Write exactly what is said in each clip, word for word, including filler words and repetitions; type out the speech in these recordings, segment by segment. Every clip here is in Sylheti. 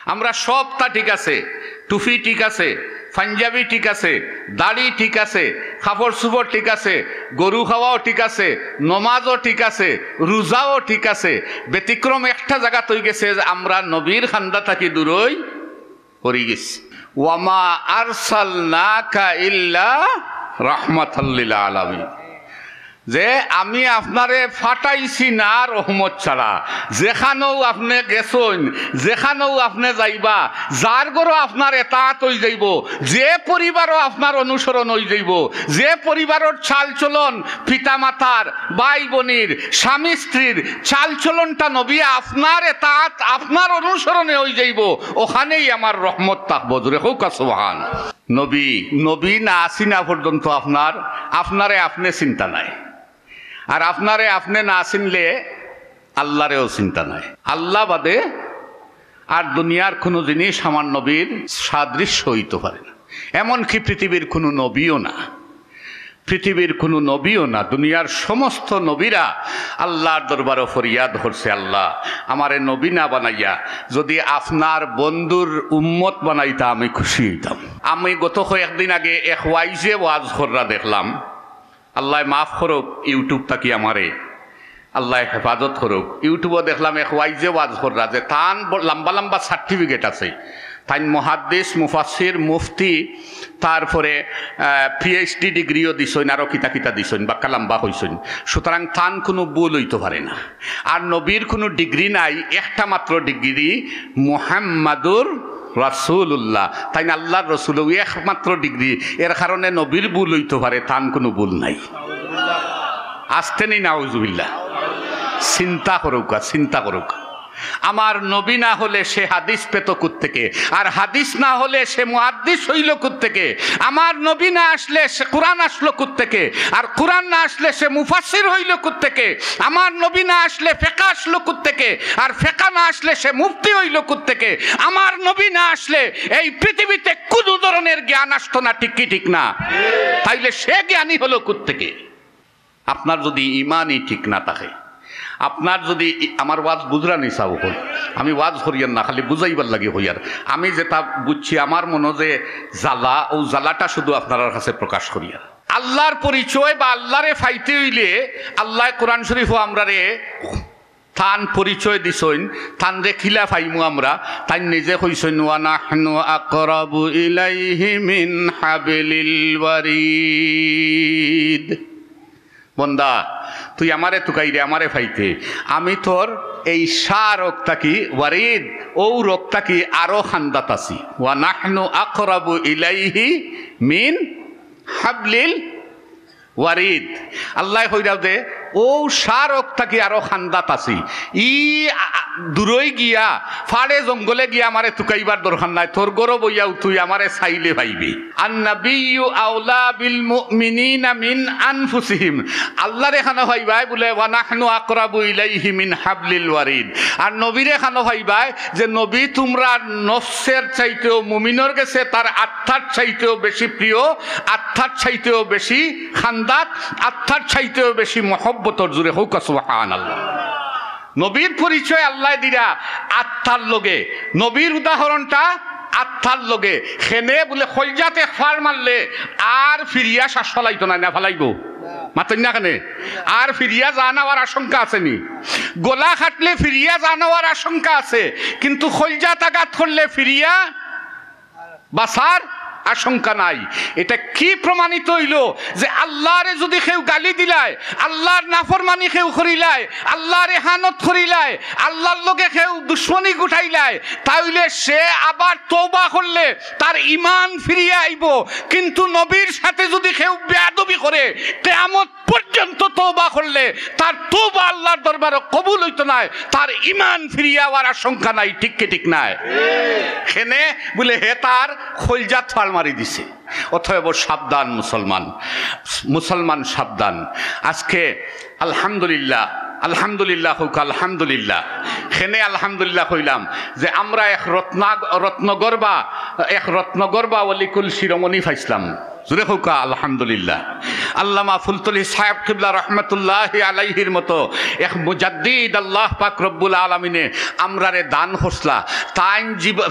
আমরা সবটা ঠিক আছে, টুপি ঠিক আছে, পাঞ্জাবি ঠিক আছে, দাড়ি ঠিক আছে, কাপড় চুপড় ঠিক আছে, গরু খাওয়াও ঠিক আছে, নমাজও ঠিক আছে, রোজাও ঠিক আছে। ব্যতিক্রম একটা জাগাত অই গেছে যে আমরা নবীর খান্দা থাকি দূরই পড়ি গেছি। "ওয়ামা আরসালনাকা ইল্লা রাহমাতাল লিল আলামিন।" যে আমি আপনারে ফাটাইছি না রহমত ছাড়া। যেখানেও আপনে গেছইন, যেখানেও আপনে যাইবা, যার ঘরো আপনার এতাত অই যাইবো, যে পরিবারও আপনার অনুসরণ অই যাইবো, যে পরিবারর চাল চলন, পিতা মাতার, ভাই বনির, স্বামী স্ত্রীর চাল চলনটা নবী আপনার এতাত, আপনার অনুসরণে অই যাইবো, ওখানেই আমার রহমত থাকবো। জোরে কউক্কা সুবহান। নবী, নবী না চিনা পর্যন্ত আপনার, আপনারে আপনে চিনতা নায়। আর আপনারে আপনে না চিনলে আল্লারেও চিনতা নায়। আল্লা বাদে আর দুনিয়ার কুনু জিনিস আমার নবীর সাদৃশ্য অইতো পারে না। এমনকি পৃথিবীর কুনু নবীও না, পৃথিবীর কুনু নবীও না। দুনিয়ার সমস্ত নবীরা আল্লার দরবারো ফরিয়াদ করছে, "আল্লা, আমারে নবী না বানাইয়া যদি আপনার বন্ধুর উম্মত বানাইতা, আমি খুশি অইতাম।" আমি গত কয়েকদিন আগে এক ওয়াইজে ওয়াজ কররা দেখলাম, আল্লায় মাফ করউক, YouTube থাকি আমারে আল্লায় হেফাজত করউক। YouTube-ও দেখলাম এক ওয়াইজে ওয়াজ কররা যে তান ব-, লম্বা লম্বা certificate আছে, তাইন মুহাদ্দিস, মুফাসসির, মুফতি, তারপরে, আহ, PhD degree-ও দিছইন, আরো কিতা কিতা দিছইন, বাক্কা লম্বা কইছইন। সুতরাং তান কুনু ভুল অইতো পারে না। আর নবীর কুনু degree নাই, একটা মাত্র degree, মুহাম্মাদুর রাসূলুল্লাহ। তাইন আল্লার রসুল, অউ একমাত্র degree, এর কারণে নবীর ভুল অইতো পারে, তান কুনু ভুল নাই। আস্তে নি নাউজুবিল্লাহ। চিন্তা করউক্কা, চিন্তা করউক্কা। আমার নবী না হলে সে হাদিস পেত কুত্তেকে, আর হাদিস না হলে সে মুহাদ্দিস অইলো কুত্তেকে? আমার নবী না আসলে সে কোরআন আসলো কুত্তেকে, আর কোরআন না আসলে সে মুফাসসির অইলো কুত্তেকে? আমার নবী না আসলে ফেকা আসলো কুত্তেকে, আর ফেকা না আসলে সে মুফতি অইলো কুত্তেকে? আমার নবী না আসলে এই পৃথিবীতে কুনু ধরনের জ্ঞান আসতো না, ঠিক কি ঠিক না? তাইলে সে জ্ঞানী হলো কুত্তেকে? আপনার যদি ইমানই ঠিক না থাকে, আপনার যদি ই-, আমার ওয়াজ বুঝরা নি চাও অখন, আমি ওয়াজ করিয়ার না, খালি বুঝাইবার লাগি কইয়ার। আমি যেটা বুঝছি, আমার মনো যে জ্বালা, অউ জ্বালাটা শুধু আপনারার কাছে প্রকাশ করিয়ার। আল্লার পরিচয় বা আল্লারে পাইতে অইলে আল্লায় কোরআন শরীফো আমরারে তান পরিচয় দিছইন, তানরে কিলা পাইমু আমরা, তাইন নিজে কইছইন, "ওয়া নাহনু আকরাবু ইলাইহি মিন হাবলিল ওয়ারিদ।" বন্দা, তুই আমারে তুকাইরে আমারে পাইতে, আমি তোর এই শাহ রগ থাকি, ওয়ারিদ, অউ রগ থাকি আরো খান্দাত আছি। "ওয়া নাহনু আকরাবু ইলাইহি মিন হাবলিল ওয়ারিদ।" আল্লায় কইরা দে, অউ শাহ রগ থাকি আরো খান্দাত আছি। ই আ-, আ-, দূরই গিয়া, ফাড়ে জঙ্গলে গিয়া আমারে তুকাইবার দরকার নাই। তোর ঘরো বইয়াউ তুই আমারে চাইলে পাইবে। "আন নাবিয়্যু আওলা বিল মুমিনিনা মিন আনফুসিহিম।" আল্লারে খানো পাইবায় বুলে, "ওয়া নাহনু আকরাবু ইলাইহি মিন হাবলিল ওয়ারিদ।" আর নবীরে খানো পাইবায় যে, "নবী, তুমরার নফসের চাইতেও, মুমিনর গেছে তার আত্মার চাইতেও বেশি প্রিয়, আত্মার চাইতেও বেশি খান্দাত, আত্মার চাইতেও বেশি মহব্বতর।" জুরে কউক্কা সুবহানাল্লাহ। নবীর পরিচয় আল্লায় দিরা আত্মার লগে, নবীর উদাহরণটা আত্মার লগে। খেনে বুলে কইলজাত এক ফাড় মারলে আর ফিরিয়া শ্বাস ফালাইতো নায়, না ফালাইবো? মাতইন না কেনে? আর ফিরিয়া জান অওয়ার আশঙ্কা আছে নি? গলা কাটলে ফিরিয়া জান অওয়ার আশঙ্কা আছে, কিন্তু কইলজাত আঘাত করলে ফিরিয়া বাঁচার আশঙ্কা নাই। এটা কি প্রমাণিত অইলো যে আল্লারে যুদি কেউ গালি দিলায়, আল্লার নাফরমানি কেউ করিলায়, আল্লার এহানত করিলায়, আল্লার লগে কেউ দুশমনি গুটাইলায়, তাইলে সে আবার তওবা করলে তার ইমান ফিরিয়া আইবো। কিন্তু নবীর সাথে যুদি কেউ বেয়াদবি করে, কিয়ামত পর্যন্ত তওবা করলে তার তওবা আল্লার দরবারো কবুল অইতো নায়, তার ইমান ফিরিয়া অওয়ার আশঙ্কা নাই, ঠিক কি ঠিক নায়? খেনে বুলে হে তার কইলজাত ফাড় মারি দিছে। অতএব সাবধান মুসলমান, মুসলমান সাবধান। আজকে আলহামদুলিল্লাহ, আলহামদুলিল্লাহ কউক্কা, আলহামদুলিল্লাহ। খেনে আলহামদুলিল্লাহ কইলাম যে আমরা এক রত্না-, রত্নগর্ভা, এক রত্নগর্ভা অলিকুল শিরোমণি পাইছলাম। জুরে কউক্কা আলহামদুলিল্লাহ। আল্লামা ফুলতলি সাহেব কিবলা রহমতুল্লাহ আলাইহির মতো এক মুজাদ্দিদ আল্লাহ পাক রব্বুল আলামিনে আমরারে দান করছলা। তাইন জীব-,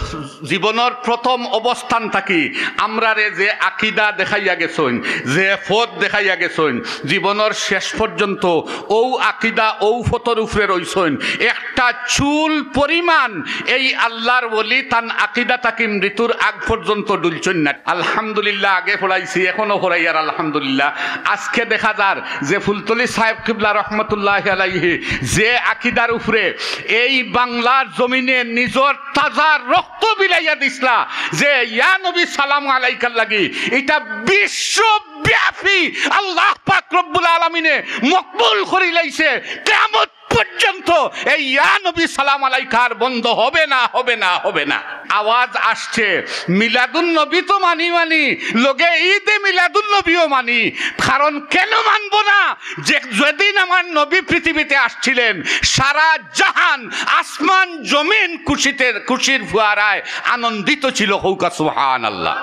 জীবনর প্রথম অবস্থান থাকি আমরারে যে আকিদা দেখাইয়া গেছইন, যে পথ দেখাইয়া গেছইন, জীবনর শেষ পর্যন্ত অউ আকিদা, অউ পথর উপরে রইছইন। একটা চুল পরিমাণ এই আল্লাহর ওলি তান আকিদা থাকি মৃত্যুর আগ পর্যন্ত ডুলছইন না। আলহামদুলিল্লাহ, আগে পড়াইছি, এখনো পড়াইয়ার আলহামদুলিল্লাহ। আজকে দেখা যার যে ফুলতলি সাহেব কিবলা রহমতুল্লাহ আলাইহি যে আকিদার উপরে এই বাংলার জমিনে নিজর তাজা রক্ত বিলাইয়া দিছলা, যে ইয়া নবী সালাম আলাইকার লাগি, ইটা বিশ্বব্যাপী আল্লাহ পাক রব্বুল আলামিনে মকবুল করিলাইছে। কিয়ামত পর্যন্ত এই ইয়া নবী সালাম আলাইকার বন্ধ হবে না, হবে না, হবে না। আওয়াজ আসছে, মিলাদুন নবী তো মানি মানি, লগে ঈদে মিলাদুন নবীও মানি। কারণ কেন মানব না? যে যেদিন আমার নবী পৃথিবীতে আসছিলেন, সারা জাহান, আসমান জমিন খুশিতে, খুশির ফুয়ারায় আনন্দিত ছিল। কউক্কা সুবহানাল্লাহ।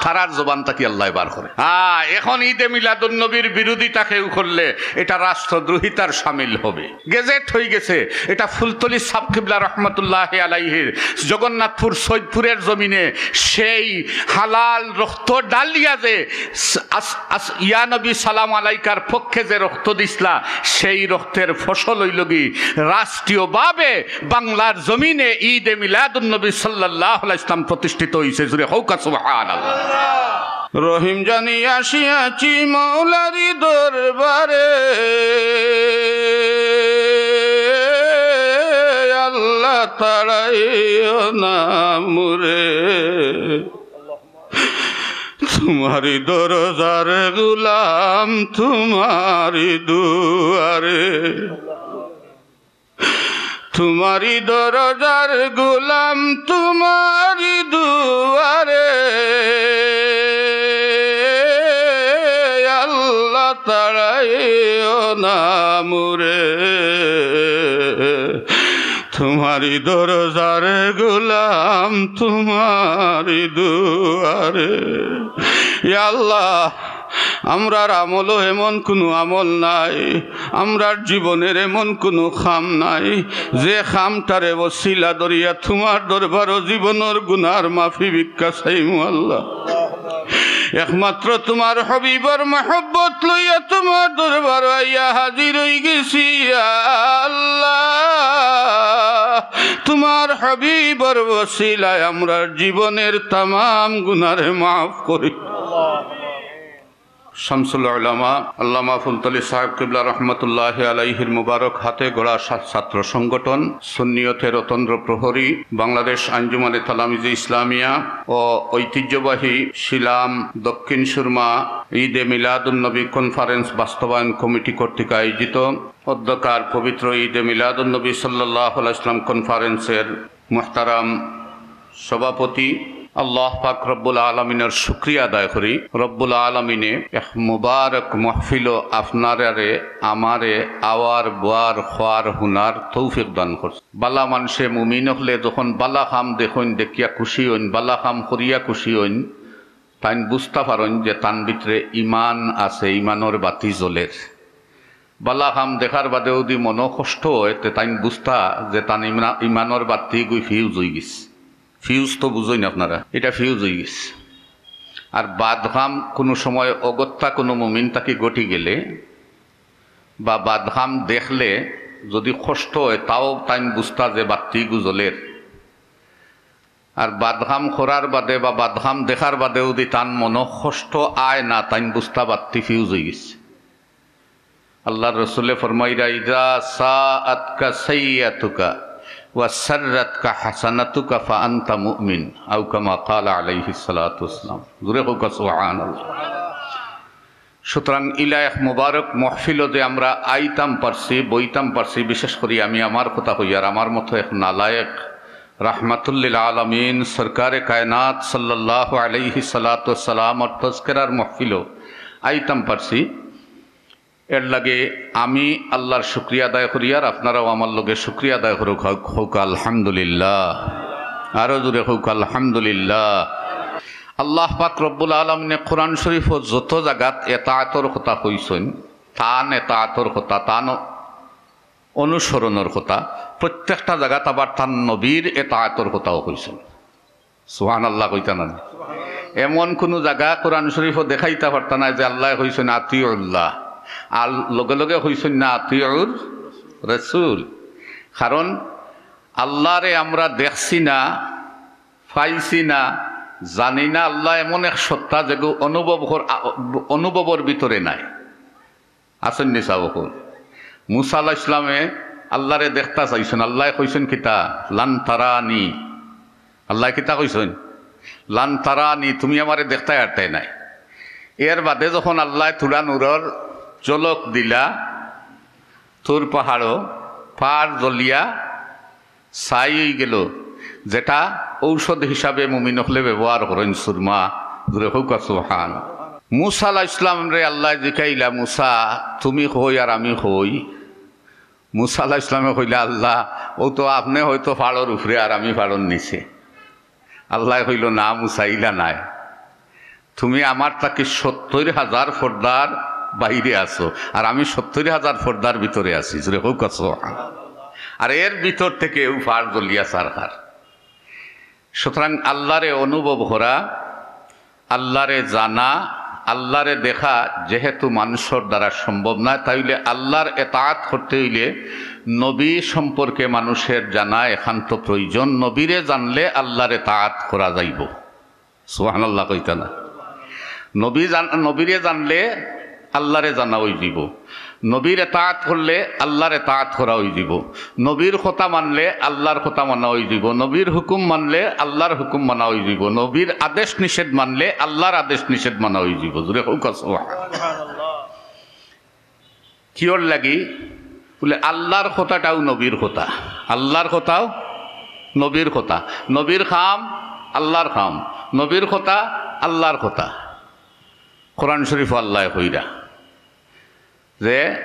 তারার জবান থাকি আল্লায় বার করে। হ্যাঁ, এখন ঈদে মিলাদুন নবীর বিরোধিতা কেউ করলে এটা রাষ্ট্রদ্রোহিতার সামিল হবে। গেজেট হয়ে গেছে, এটা ফুলতলি সাব কিবলা রহমতুল্লাহ আলাইহির জগন্নাথপুর সৈয়দপুরের জমিনে সেই হালাল রক্ত ডালিয়া যে আস-, আস-, ইয়া নবী সালাম আলাইকার পক্ষে যে রক্ত দিছলা, সেই রক্তের ফসল অইলগি রাষ্ট্রীয়ভাবে বাংলার জমিনে ঈদে মিলাদুন নবী সাল্লাল্লাহু আলাইহি ইসলাম প্রতিষ্ঠিত হইছে। জুরে কউক্কা সুবহানাল্লাহ। রহিম জানি আসিয়াছি মৌলারি দরবারে, আল্লাহ তাড়াইও না মুরে। তোমারি দরজার গোলাম তোমারি দুয়ারে, তোমারি দরজার গোলাম তোমারি দুয়ারে, আল্লাহ তাড়াইও না মুরে। তোমারি দরজার গোলাম তোমারি দুয়ারে। ইয়া আল্লাহ, আমরার আমলও এমন কুনু আমল নাই, আমরার জীবনের এমন কুনু কাম নাই, যে কামটারে ওসিলা ধরিয়া তোমার দরবারও জীবনর গুনার মাফি ভিক্ষা চাইমু আল্লাহ। একমাত্র তোমার হাবিবর মহব্বত লইয়া তোমার দরবারও আইয়া হাজির হই গেছি, ইয়া আল্লাহ। তোমার হাবিবর ওসিলায় আমরার জীবনের তামাম গুনারে মাফ করি। শামসুল উলামা আল্লামা ফুলতলি সাহেব কিবলা রহমতুল্লাহ আলাইহির মুবারক হাতে গড়া ছা-, ছাত্র সংগঠন সুন্নিয়তে রতন্দ্র প্রহরী, বাংলাদেশ আঞ্জুমানে তালামিজে ইসলামিয়া ও ঐতিহ্যবাহী শিলাম দক্ষিণ সুরমা ঈদে মিলাদুন নবী কনফারেন্স বাস্তবায়ন কমিটি কর্তৃক আয়োজিত অধ্যকার পবিত্র ঈদে মিলাদুন নবী সাল্লাল্লাহু আলাইহি ওয়াসাল্লাম কনফারেন্সের মুহতারাম সভাপতি, আল্লাহ পাক রব্বুল আলামিনের শুকরিয়া আদায় করি। রব্বুল আলামিনে এক মুবারক মাহফিলো আপনারারে আমারে আওয়ার, বওয়ার, খোয়ার, হুনার তৌফিক দান করছে। বালা মানষে মুমিন অকলে যখন বালা কাম দেখইন, দেখিয়া খুশি অইন, বালা কাম করিয়া খুশি অইন, তাইন বুঝতা পারইন যে তান ভিতরে ইমান আছে, ইমানর বাতি জ্বলের। বালা কাম দেখার বাদেও যদি মনো কষ্ট অয়, তে তাইন বুঝতা যে তান ইমা-, ইমানর বাতি গুই ফিউজ অই গেছে। ফিউজ তো বুঝইন আপনারা, ইটা ফিউজ অই গেছে। আর বাদ কাম কুনু সময় অগত্যা কুনু মুমিন থাকি ঘটি গেলে বা বাদ কাম দেখলে যদি কষ্ট অয়, তাও তাইন বুঝতা যে বাতি গু জ্বলের। আর বাদ কাম করার বাদে বা বাদ কাম দেখার বাদেও যদি তান মনো কষ্ট আয় না, তাইন বুঝতা বাতি ফিউজ অই গেছে। আল্লাহর রসুলে ফরমাইরা, "ইজা সাআতকা সাইয়্যাতুকা ওয়া সাররাতকা হাসানাতুকা ফা আনতা মুমিন", আও কামা ক্বালা আলাইহিস সালাতু ওয়াস সালাম। জুরে কউক্কা সুবহানাল্লাহ। সুতরাং ইলা এক মুবারক মহফিলো যে আমরা আইতাম পারছি, বইতাম পারছি, বিশেষ করি আমি আমার কথা কইয়ার, আমার মতো এক নালায়েক রাহমাতুল্লিল আলামিন, সরকারে কায়নাত সাল্লাল্লাহু আলাইহি সালাতু ওয়াস সালামর তজকিরার মহফিলো আইতাম পারছি, এর লাগি আমি আল্লাহর শুকরিয়া আদায় করিয়ার, আপনারাও আমার লগে শুকরিয়া আদায় করুক, কউক্কা আলহামদুলিল্লাহ। আরো জুরে কউক্কা আলহামদুলিল্লাহ। আল্লাহ পাক রব্বুল আলামিনে কোরআন শরীফো যত জাগাত এতাআতর কথা কইছইন, তান এতাআতর কথা, তান অনুসরণর কথা, প্রত্যেকটা জাগাত আবার তান নবীর এতাআতর কথাও কইছইন। সুবহানাল্লাহ কইতা না? এমন কুনু জাগা কোরআন শরীফো দেখাইতা পারতা নায় যে আল্লায় কইছইন আতিউল্লাহ, আর লগে লগে কইছইন না আতিউর রাসূল। কারণ আল্লারে আমরা দেখছি না, পাইছি না, জানি না। আল্লাহ এমন এক সত্তা যেগু অনুভব কর-, আ-, অনুভবর ভিতরে নাই। আছইন নি সাব অকল? মুসা আলাইহিস সালামে আল্লারে দেখতা চাইছইন, আল্লায় কইছইন কিতা? লান তারানি। আল্লায় কিতা কইছইন? লান তারানি, তুমি আমারে দেখতায় পারতায় নায়। এর বাদে যখন আল্লায় থুড়া নূরর ঝলক দিলা, তুর পাহাড়ো, পাহাড় জ্বলিয়া ছাই অইগেলো, যেটা ঔষধ হিসাবে মুমিন অকলে ব্যবহার করইন, সুরমা। জোরে কউক্কা সুবহান। মুসা আলাইহিস সালামরে আল্লায় জিকাইলা, "মুসা, তুমি কই আর আমি কই?" মুসা আলাইহিস সালামে কইলা, "আল্লাহ, অউ তো আপনে হয়তো পাহাড়র উপরে আর আমি পাহাড়র নিচে।" আল্লায় কইলো, "না মুসা, ইলা নায়, তুমি আমার থাকি সত্তইর হাজার পর্দার বাইরে আছো, আর আমি সত্তইর হাজার পর্দার ভিতরে আছি।" জোরে কউক্কা সুবহান। আর এর ভিতর থেকে অউ পাহাড় জ্বলিয়া ছারখার। সুতরাং আল্লারে অনুভব করা, আল্লারে জানা, আল্লারে দেখা যেহেতু মানুষর দ্বারা সম্ভব নায়, তাইলে আল্লার এতাআত করতে অইলে নবী সম্পর্কে মানুষের জানা একান্ত প্রয়োজন। নবীরে জানলে আল্লার এতাআত করা যাইবো। সুবহানাল্লাহ কইতা না? নবী জান-, নবীরে জানলে আল্লারে জানা অইযিবো, নবীর এতাআত করলে আল্লার এতাআত করা অইযিবো, নবীর কথা মানলে আল্লার কথা মানা অইযিবো, নবীর হুকুম মানলে আল্লার হুকুম মানা অইযিবো, নবীর আদেশ নিষেধ মানলে আল্লার আদেশ নিষেধ মানা অইযিবো। জোরে কউক্কা সুবহান। কিওর লাগি? বুলে, আল্লার কথাটাও নবীর কথা, আল্লার কথাও নবীর কথা, নবীর কাম আল্লার কাম, নবীর কথা আল্লার কথা। কোরআন শরীফো আল্লায় কইরা যে,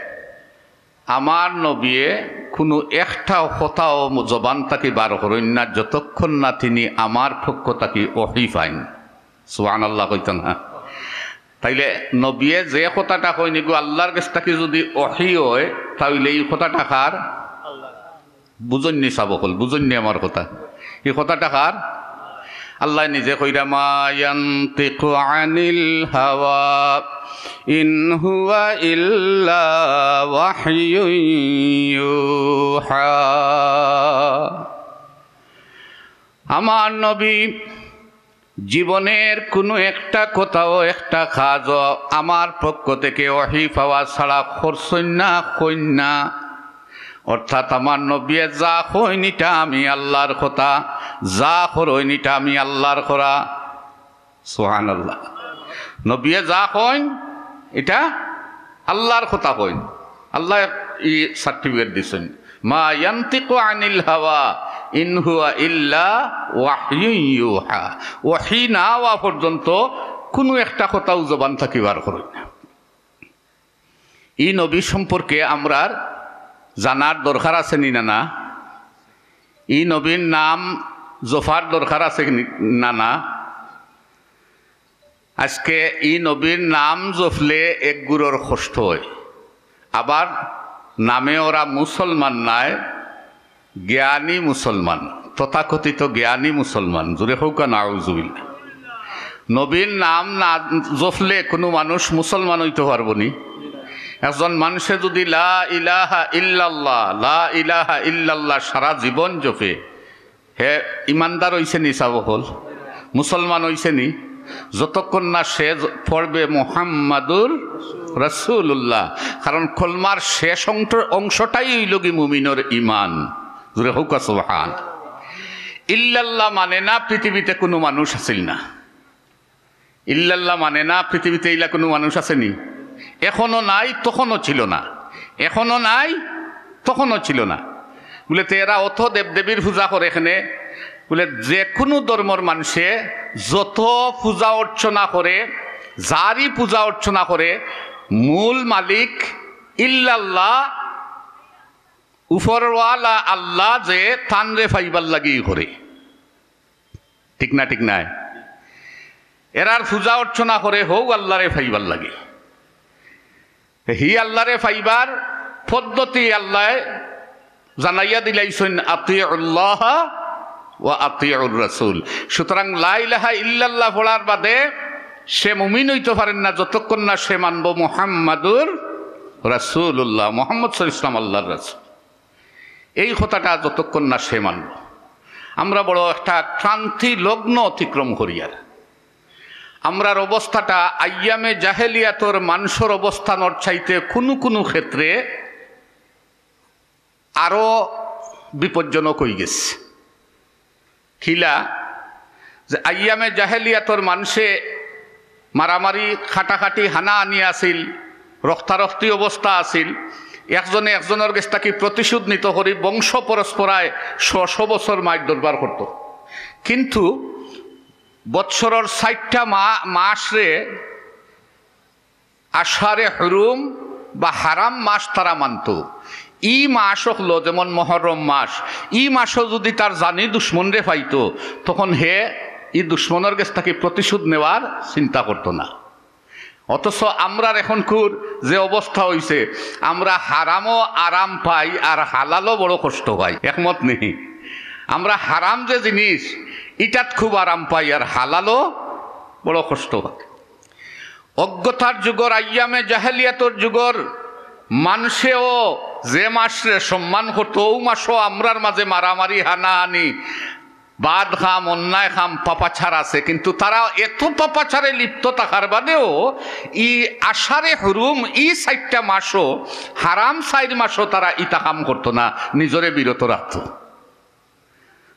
"আমার নবিয়ে কুনু একটা কথাও জবান থাকি বার করইন না, যতক্ষণ না তিনি আমার পক্ষ থাকি ওহী পাইন।" সুবহানাল্লাহ কইতা না? তাইলে নবিয়ে যে কথাটা কইন, ইগু আল্লার গেছ থাকি যুদি ওহী অয়, তাইলে ই কথাটা কার? বুঝইন নি সাব অকল, বুঝইন নি আমার কথা? ই কথাটা কার? আল্লায় নিজে কইরা, "মা ইয়ানতিকু আনিল হাওয়া, ইন হুয়া ইল্লা ওয়াহয়ুন ইউহা।" আমার নবী জীবনের কুনু একটা কথাও, একটা কাজও আমার পক্ষ থেকে ওহী পাওয়া ছাড়া করছইন না, কইন না। অর্থাৎ আমার নবিয়ে যা কইন, ইটা আমি আল্লার কথা, যা করইন, ইটা আমি আল্লার করা। সুবহানাল্লাহ। নবিয়ে যা কইন, ইটা আল্লার কথা কইন। আল্লায় ই certificate দিছইন, "মা ইয়ানতিকু আনিল হাওয়া, ইন হুয়া ইল্লা ওয়াহয়ুন ইউহা।" ওহী না অওয়া পর্যন্ত কুনু একটা কথাও জবান থাকি বার করইন না। ই নবী সম্পর্কে আমরার জানার দরকার আছে নি না, না? ই নবীর নাম জপার দরকার আছে নি না, না? আজকে ই নবীর নাম জপলে এক গুরুর কষ্ট অয়, আবার নামে ওরা মুসলমান নায়, জ্ঞানী মুসলমান, তথাকথিত জ্ঞানী মুসলমান। জোরে কউক্কা নাউজুবিল্লাহ। নবীর নাম না জপলে কুনু মানুষ মুসলমান অইতো পারবো নি? একজন মানষে যুদি লা ইলাহা ইল্লাল্লাহ, লা ইলাহা ইল্লাল্লাহ সারা জীবন জপে, হে ইমানদার অইছে নি সাব অকল? মুসলমান অইছে নি? যতক্ষণ না সে জ-, পড়বে মুহাম্মাদুর রাসূলুল্লাহ। কারণ কলমার শেষ অংশ-, অংশটাই অইলোগি মুমিনর ইমান। জোরে কউক্কা সুবহান। ইল্লাল্লাহ মানে না পৃথিবীতে কুনু মানুষ আছিল না। ইল্লাল্লাহ মানে না পৃথিবীতে ইলা কুনু মানুষ আছে নি? এখনো নাই, তখনও ছিল না। এখনো নাই, তখনও ছিল না। বুলে, "তে এরা অত দেবদেবীর পূজা করে কেনে?" বুলে, "যে কুনু ধর্মর মানষে যত পূজা অর্চনা করে, যারই পূজা অর্চনা করে, মূল মালিক ইল্লাল্লাহ, উপরওয়ালা আল্লাহ, যে তানরে পাইবার লাগি করে।" ঠিক না, ঠিক নায়? এরার পূজা অর্চনা করে হউ আল্লারে পাইবার লাগি। হি আল্লারে পাইবার পদ্ধতি আল্লায় জানাইয়া দিলাইছইন, "আতিউল্লাহ ওয়া আতিউর রাসূল।" সুতরাং লা ইলাহা ইল্লাল্লাহ পড়ার বাদে সে মুমিন অইতো পারের না যতক্ষণ না সে মানবো মুহাম্মাদুর রাসূলুল্লাহ, মুহাম্মদ সাল্লাল্লাহু আলাইহি ওয়াসাল্লাম আল্লার রাসূল। এই কথাটা যতক্ষণ না সে মানবো, আমরা বড় একটা ক্রান্তি লগ্ন অতিক্রম করিয়ার। আমরার অবস্থাটা আইয়ামে জাহেলিয়াতর মানষর অবস্থানর চাইতে কুনু কুনু ক্ষেত্রে আরো বিপজ্জনক অইগেছে। কিলা যে আইয়ামে জাহেলিয়াতর মানষে মারামারি, কাটাকাটি, হানাহানি আছিল, রক্তারক্তি অবস্থা আছিল। একজনে একজনর গেছ থাকি প্রতিশোধ নিতো করি বংশ পরম্পরায় শ শ বছর মাইর দরবার করতো। কিন্তু বৎসরর চাইরটা মা-, মাসরে আশারে হুরুম বা হারাম মাস তারা মানতো। ই মাস অকলো যেমন মহরম মাস, ই মাসো যুদি তার জানি দুশমনরে পাইতো, তখন হে ই দুশমনর গেছ থাকি প্রতিশোধ নেওয়ার চিন্তা করতো না। অথচ আমরার এখনকুর যে অবস্থা অইছে, আমরা হারামও আরাম পাই আর হালালও বড় কষ্ট পাই, একমত নি? আমরা হারাম যে জিনিস, ইটাত খুব আরাম পাই আর হালালও বড় কষ্ট পাই। অজ্ঞতার যুগর, আইয়ামে জাহেলিয়াতর যুগর মানষেও যে মাসরে সম্মান করতো, অউ মাসো আমরার মাঝে মারামারি, হানাহানি, বাদ কাম, অন্যায় কাম, পাপাচার আছে, কিন্তু তারা এত পাপাচারে লিপ্ত থাকার বাদেও ই আশারে হুরুম, ই চাইরটা মাসো, হারাম চাইর মাসো তারা ইতা কাম করতো না, নিজরে বিরত রাখতো।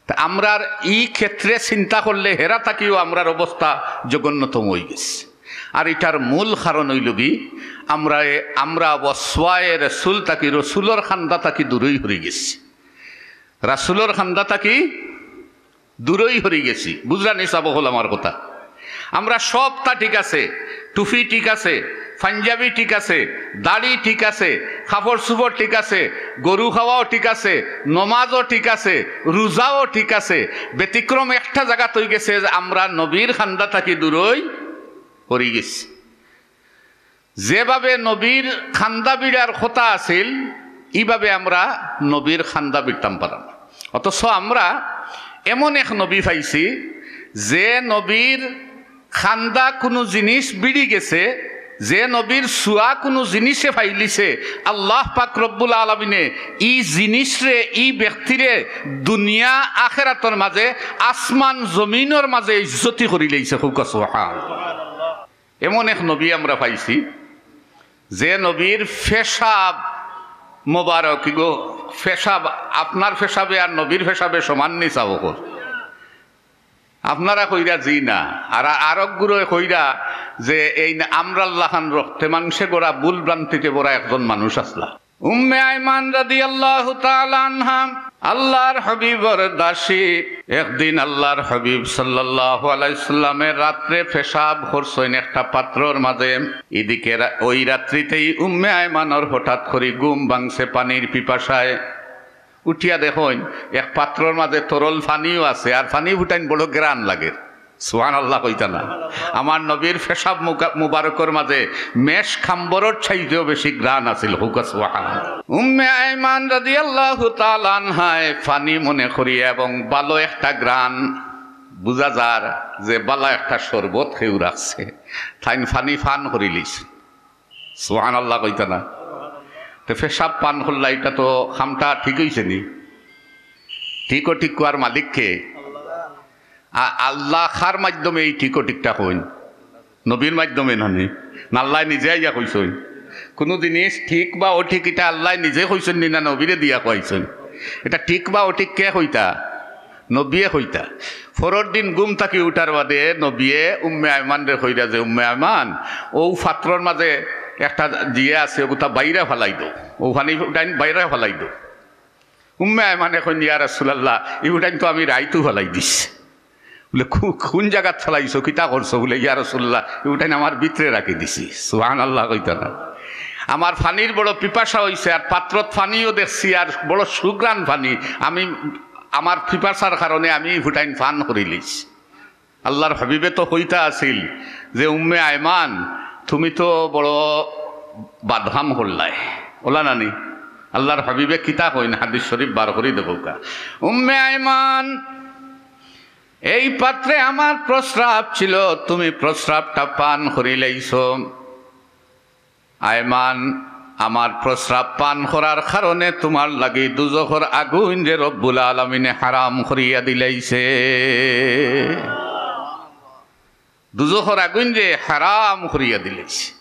তে আমরার ই ক্ষেত্রে চিন্তা করলে হেরা থাকিও আমরার অবস্থা জঘন্যতম অইগেছে। আর ইটার মূল কারণ অইলোগি আমরা, আমরা ওয়াসওয়ায়ে রসুল থাকি, রসুলর খান্দা থাকি দূরই হরি গেছি, রাসুলর খান্দা থাকি দূরই হরি গেছি। বুঝরা নি সাব অকল আমার কথা? আমরা সবতা ঠিক আছে, টুপি ঠিক আছে, পাঞ্জাবি ঠিক আছে, দাড়ি ঠিক আছে, কাপড় চুপড় ঠিক আছে, গরু খাওয়াও ঠিক আছে, নমাজও ঠিক আছে, রোজাও ঠিক আছে। ব্যতিক্রম একটা জাগাত অইগেছে যে আমরা নবীর খান্দা থাকি দূরই হরি গেছি। যেভাবে নবীর খান্দা বিড়ার কথা আছিল, ইভাবে আমরা নবীর খান্দা বিড়তাম পারাম না। অথচ আমরা এমন এক নবী পাইছি, যে নবীর খান্দা কুনু জিনিস বিড়ি গেছে, যে নবীর ছুয়া কুনু জিনিসে পাইলিছে, আল্লাহ পাক রব্বুল আলামিনে ই জিনিসরে, ই ব্যক্তিরে দুনিয়া আখেরাতর মাঝে, আসমান জমিনর মাঝে ইজ্জতি করিলাইছে। কউক্কা সুবহান। এমন এক নবী আমরা পাইছি, যে নবীর পেশাব মোবারক, ইগো, পেশাব, আপনার পেশাবে আর নবীর পেশাবে সমান নি সাব অকল? আপনারা কইরা জি না, আর আরক গুরুয়ে কইরা যে এইন আমরার লাখান রক্তে মাংসে গড়া ভুল ভ্রান্তিতে ভরা একজন মানুষ আছলা। উম্মে আইমান রাদিয়াল্লাহু তাআলা আনহা, আল্লাহর হাবিবর দাসী। একদিন আল্লাহর হাবিব সাল্লাল্লাহু আলাইহি সাল্লামে রাত্রে পেশাব করছইন একটা পাত্রর মাঝে। ইদিকে রা-, ওই রাত্রিতেই উম্মে আইমানর হঠাৎ করি ঘুম ভাঙছে পানির পিপাসায়। উঠিয়া দেখইন এক পাত্রর মাঝে তরল পানিও আছে, আর পানি ফুটাইন বড় ঘ্রাণ লাগে। সুবহানাল্লাহ কইতা না? আমার নবীর পেশাব মুকা-, মুবারকর মাঝে মেশক আম্বরর চাইতেও বেশি ঘ্রাণ আছিল। কউক্কা সুবহানাল্লাহ। উম্মে আইমান রাদিয়াল্লাহু তাআলা আনহায় পানি মনে করিয়া এবং ভালো একটা ঘ্রাণ বুঝা যার যে ভালা একটা শরবত কেউ রাখছে, তাইন পানি পান করিলিছে। সুবহানাল্লাহ কইতা না? তে পেশাব পান করলা, ইটা তো কামটা ঠিক অইছে নি? ঠিক অঠিক কওয়ার মালিক কে? আ-, আল্লাহ। কার মাধ্যমে ই ঠিক অঠিকটা কইন? নবীর মাধ্যমে নানি? না আল্লায় নিজে আইয়া কইছইন? কুনু জিনিস ঠিক বা অঠিক ইটা আল্লায় নিজে কইছইন নি, না নবীরে দিয়া কওয়াইছইন? ইটা ঠিক বা অঠিক কে কইতা? নবীয়ে কইতা। পরর দিন ঘুম থাকি উঠার বাদে নবীয়ে উম্মে আইমানরে কইরা যে, "উম্মে আইমান, অউ পাত্রর মাঝে একটা জিয়ে আছে, অগুতা বাইরা ফালাই দেও, অউ পানি উঠাইন বাইরা ফালাই দেও।" উম্মে আইমানে কইন, "ইয়া রাসুলাল্লাহ, ইগুটাইন তো আমি রাইতু ফালাই দিছি।" বুলে, "কু-, কুন জাগাত ফালাইছো, কিতা করছো?" বুলে, "ইয়া রাসুলাল্লাহ, ইগুটাইন আমার ভিতরে রাখি দিছি।" সুবহানাল্লাহ কইতা না? আমার পানির বড় পিপাসা অইছে, আর পাত্রত পানিও দেখছি, আর বড় সুঘ্রাণ পানি, আমি, আমার পিপাসার কারণে আমি ইগুটাইন পান করিলিছি। আল্লাহর হাবিবে তো কইতা আছিল যে, "উম্মে আয়মান, তুমি তো বড় বাদহাম করলায়।" ওলা নানি? আল্লাহর হাবিবে কিতা কইন, হাদিস শরীফ বার করি দেখউক্কা। "উম্মে আয়মান, এই পাত্রে আমার প্রস্রাব ছিল, তুমি প্রস্রাবটা পান করিলাইছো। আয়মান, আমার প্রস্রাব পান করার কারণে তুমার লাগি দুজখর আগুইনরে রব্বুল আলামিনে হারাম করিয়া দিলাইছে।" দুজখর আগুইনরে হারাম করিয়া দিলাইছে।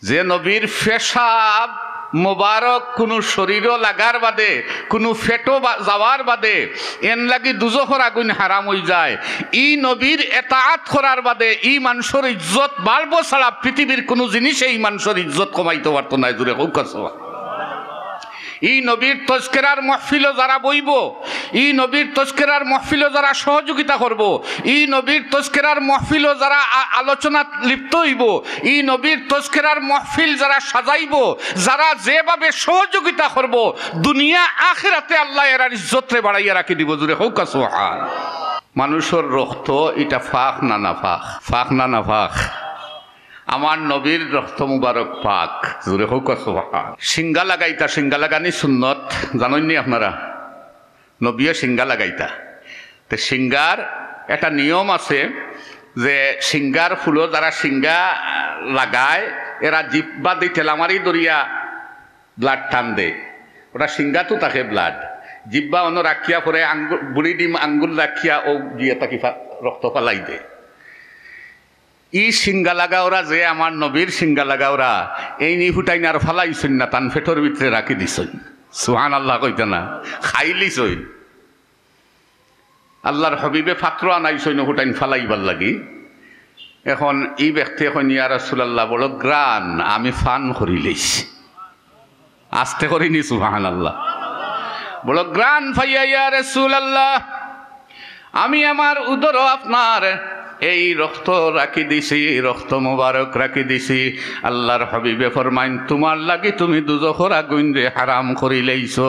যে নবীর পেশাব মোবারক কুনু শরীরো লাগার বাদে, কুনু পেটো বা-, যাওয়ার বাদে, এন লাগি দুজখর আগুইন হারাম অইযায়। ই নবীর এতাআত করার বাদে ই মানষর ইজ্জত বাড়বো ছাড়া পৃথিবীর কুনু জিনিসে ই মানষর ইজ্জত কমাইতো পারতো নায়। জুরে কউক্কা সুবহানাল্লাহ। ই নবীর তজকেরার মহফিলো যারা বইবো, ই নবীর তজকেরার মহফিলো যারা সহযোগিতা করবো, ই নবীর তজকেরার মহফিলো যারা আ-, আলোচনাত লিপ্ত অইবো, ই নবীর তজকেরার মহফিল যারা সাজাইবো, যারা যেভাবে সহযোগিতা করবো, দুনিয়া আখিরাতে আল্লায় এরার ইজ্জতরে বাড়াইয়া রাখি দিবো। জুরে কউক্কা সুবহান। মানষর রক্ত ইটা পাক না নাপাক? পাক না নাপাক? আমার নবীর রক্ত মুবারক পাক। জুরে কউক্কা সুবহান। শিঙ্গা লাগাইতা, শিঙ্গা লাগানি সুন্নত, জানইননি আপনারা? নবীয়ে শিঙ্গা লাগাইতা। তে শিঙ্গার একটা নিয়ম আছে যে শিঙ্গার ফুলো যারা শিঙ্গা, আহ, লাগায়, এরা জিব্বা দি ঠেলামারি ধরিয়া blood টান দেয়। ওটা শিঙ্গাত থাকে blood। জিব্বা অনো রাখিয়া পরে আঙ্গু-, বুড়ি ডিম আঙ্গুল রাখিয়া ও গিয়া থাকি ফা-, রক্ত ফালাই দেয়। ই শিঙ্গা লাগাওরা যে আমার নবীর শিঙ্গা লাগাওরা, এইন ই ফুটাইন আর ফালাইছইন না, তান পেটর ভিতরে রাখি দিছইন। সুবহানাল্লাহ কইতা না, খাইলিছইন। আল্লাহর হাবিবে পাত্র আনাইছইন ও ফুটাইন ফালাইবার লাগি। এখন ই ব্যক্তি কইন, "ইয়া রাসূলুল্লাহ, বড় ঘ্রাণ, আমি পান করিলাইছি।" আস্তে করিনি, সুবহানাল্লাহ। বড় ঘ্রাণ পাইয়া, "ইয়া রাসূলুল্লাহ, আমি আমার উদরো আপনার এই রক্ত রাখি দিছি, রক্ত মোবারক রাখি দিছি।" আল্লাহর হাবিবে ফরমাইন, "তুমার লাগি তুমি দুজখর আগুইনরে হারাম করিলাইছো।"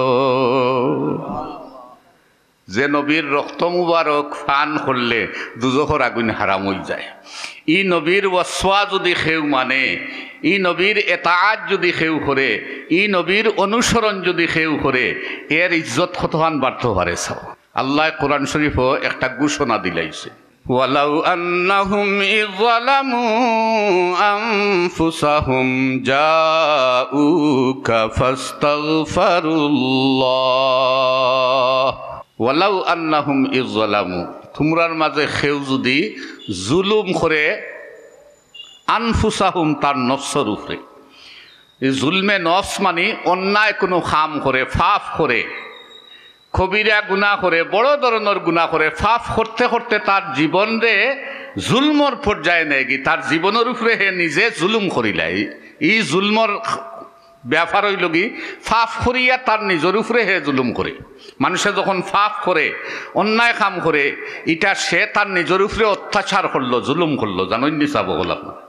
যে নবীর রক্ত মুবারক পান করলে দুজখর আগুইন হারাম অইযায়। ই নবীর ওয়াসওয়া যুদি কেউ মানে, ই নবীর এতাআত যুদি কেউ করে, ই নবীর অনুসরণ যুদি কেউ করে, এর ইজ্জত কতখান বাড়তো পারে চাও। আল্লায় কোরআন শরীফো একটা ঘোষণা দিলাইছে, "ওয়ালাউ আন্নাহুম ইয যালামু আনফুসাহুম জাউকা ফাস্তাগফিরুল্লাহ।" ওয়ালাউ আন্নাহুম ইয যালামু, তুমরার মাঝে কেউ যুদি জুলুম করে, আনফুসাহুম, তার নফসর উপরে। এই জুলমে নফস মানি অন্যায় কুনু কাম করে, পাপ করে, কবিরা গুনা করে, বড় ধরনর গুনা করে, পাপ করতে করতে তার জীবনরে জুলমর পর্যায়ে নেয়গি, তার জীবনর উপরে হে নিজে জুলুম করিলায়। ই জুলমর ব্যাপার অইলোগি, পাপ করিয়া তার নিজর উপরে হে জুলুম করে। মানষে যখন পাপ করে, অন্যায় কাম করে, ইটা সে তার নিজর উপরে অত্যাচার করলো, জুলুম করলো। জানইননি সাব অকল আপনারা?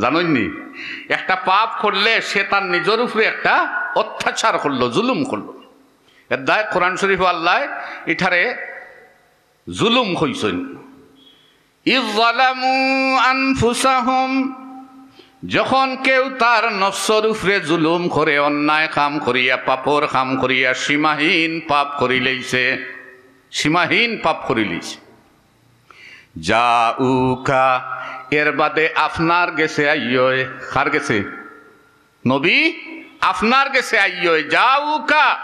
জানইননি? একটা পাপ করলে সে তার নিজর উপরে একটা অত্যাচার করলো, জুলুম করলো। এর দায় কোরআন শরীফো আল্লায় ইটারে জুলুম কইছইন। ইয যালামু আনফুসাহুম, যখন কেউ তার নফসর উপরে জুলুম করে, অন্যায় কাম করিয়া, পাপর কাম করিয়া, সীমাহীন পাপ করিলাইছে, সীমাহীন পাপ করিলাইছে। জাউকা, এর বাদে আপনার গেছে আইয়য়। কার গেছে? নবী, আপনার গেছে আইয়য়, জাউকা,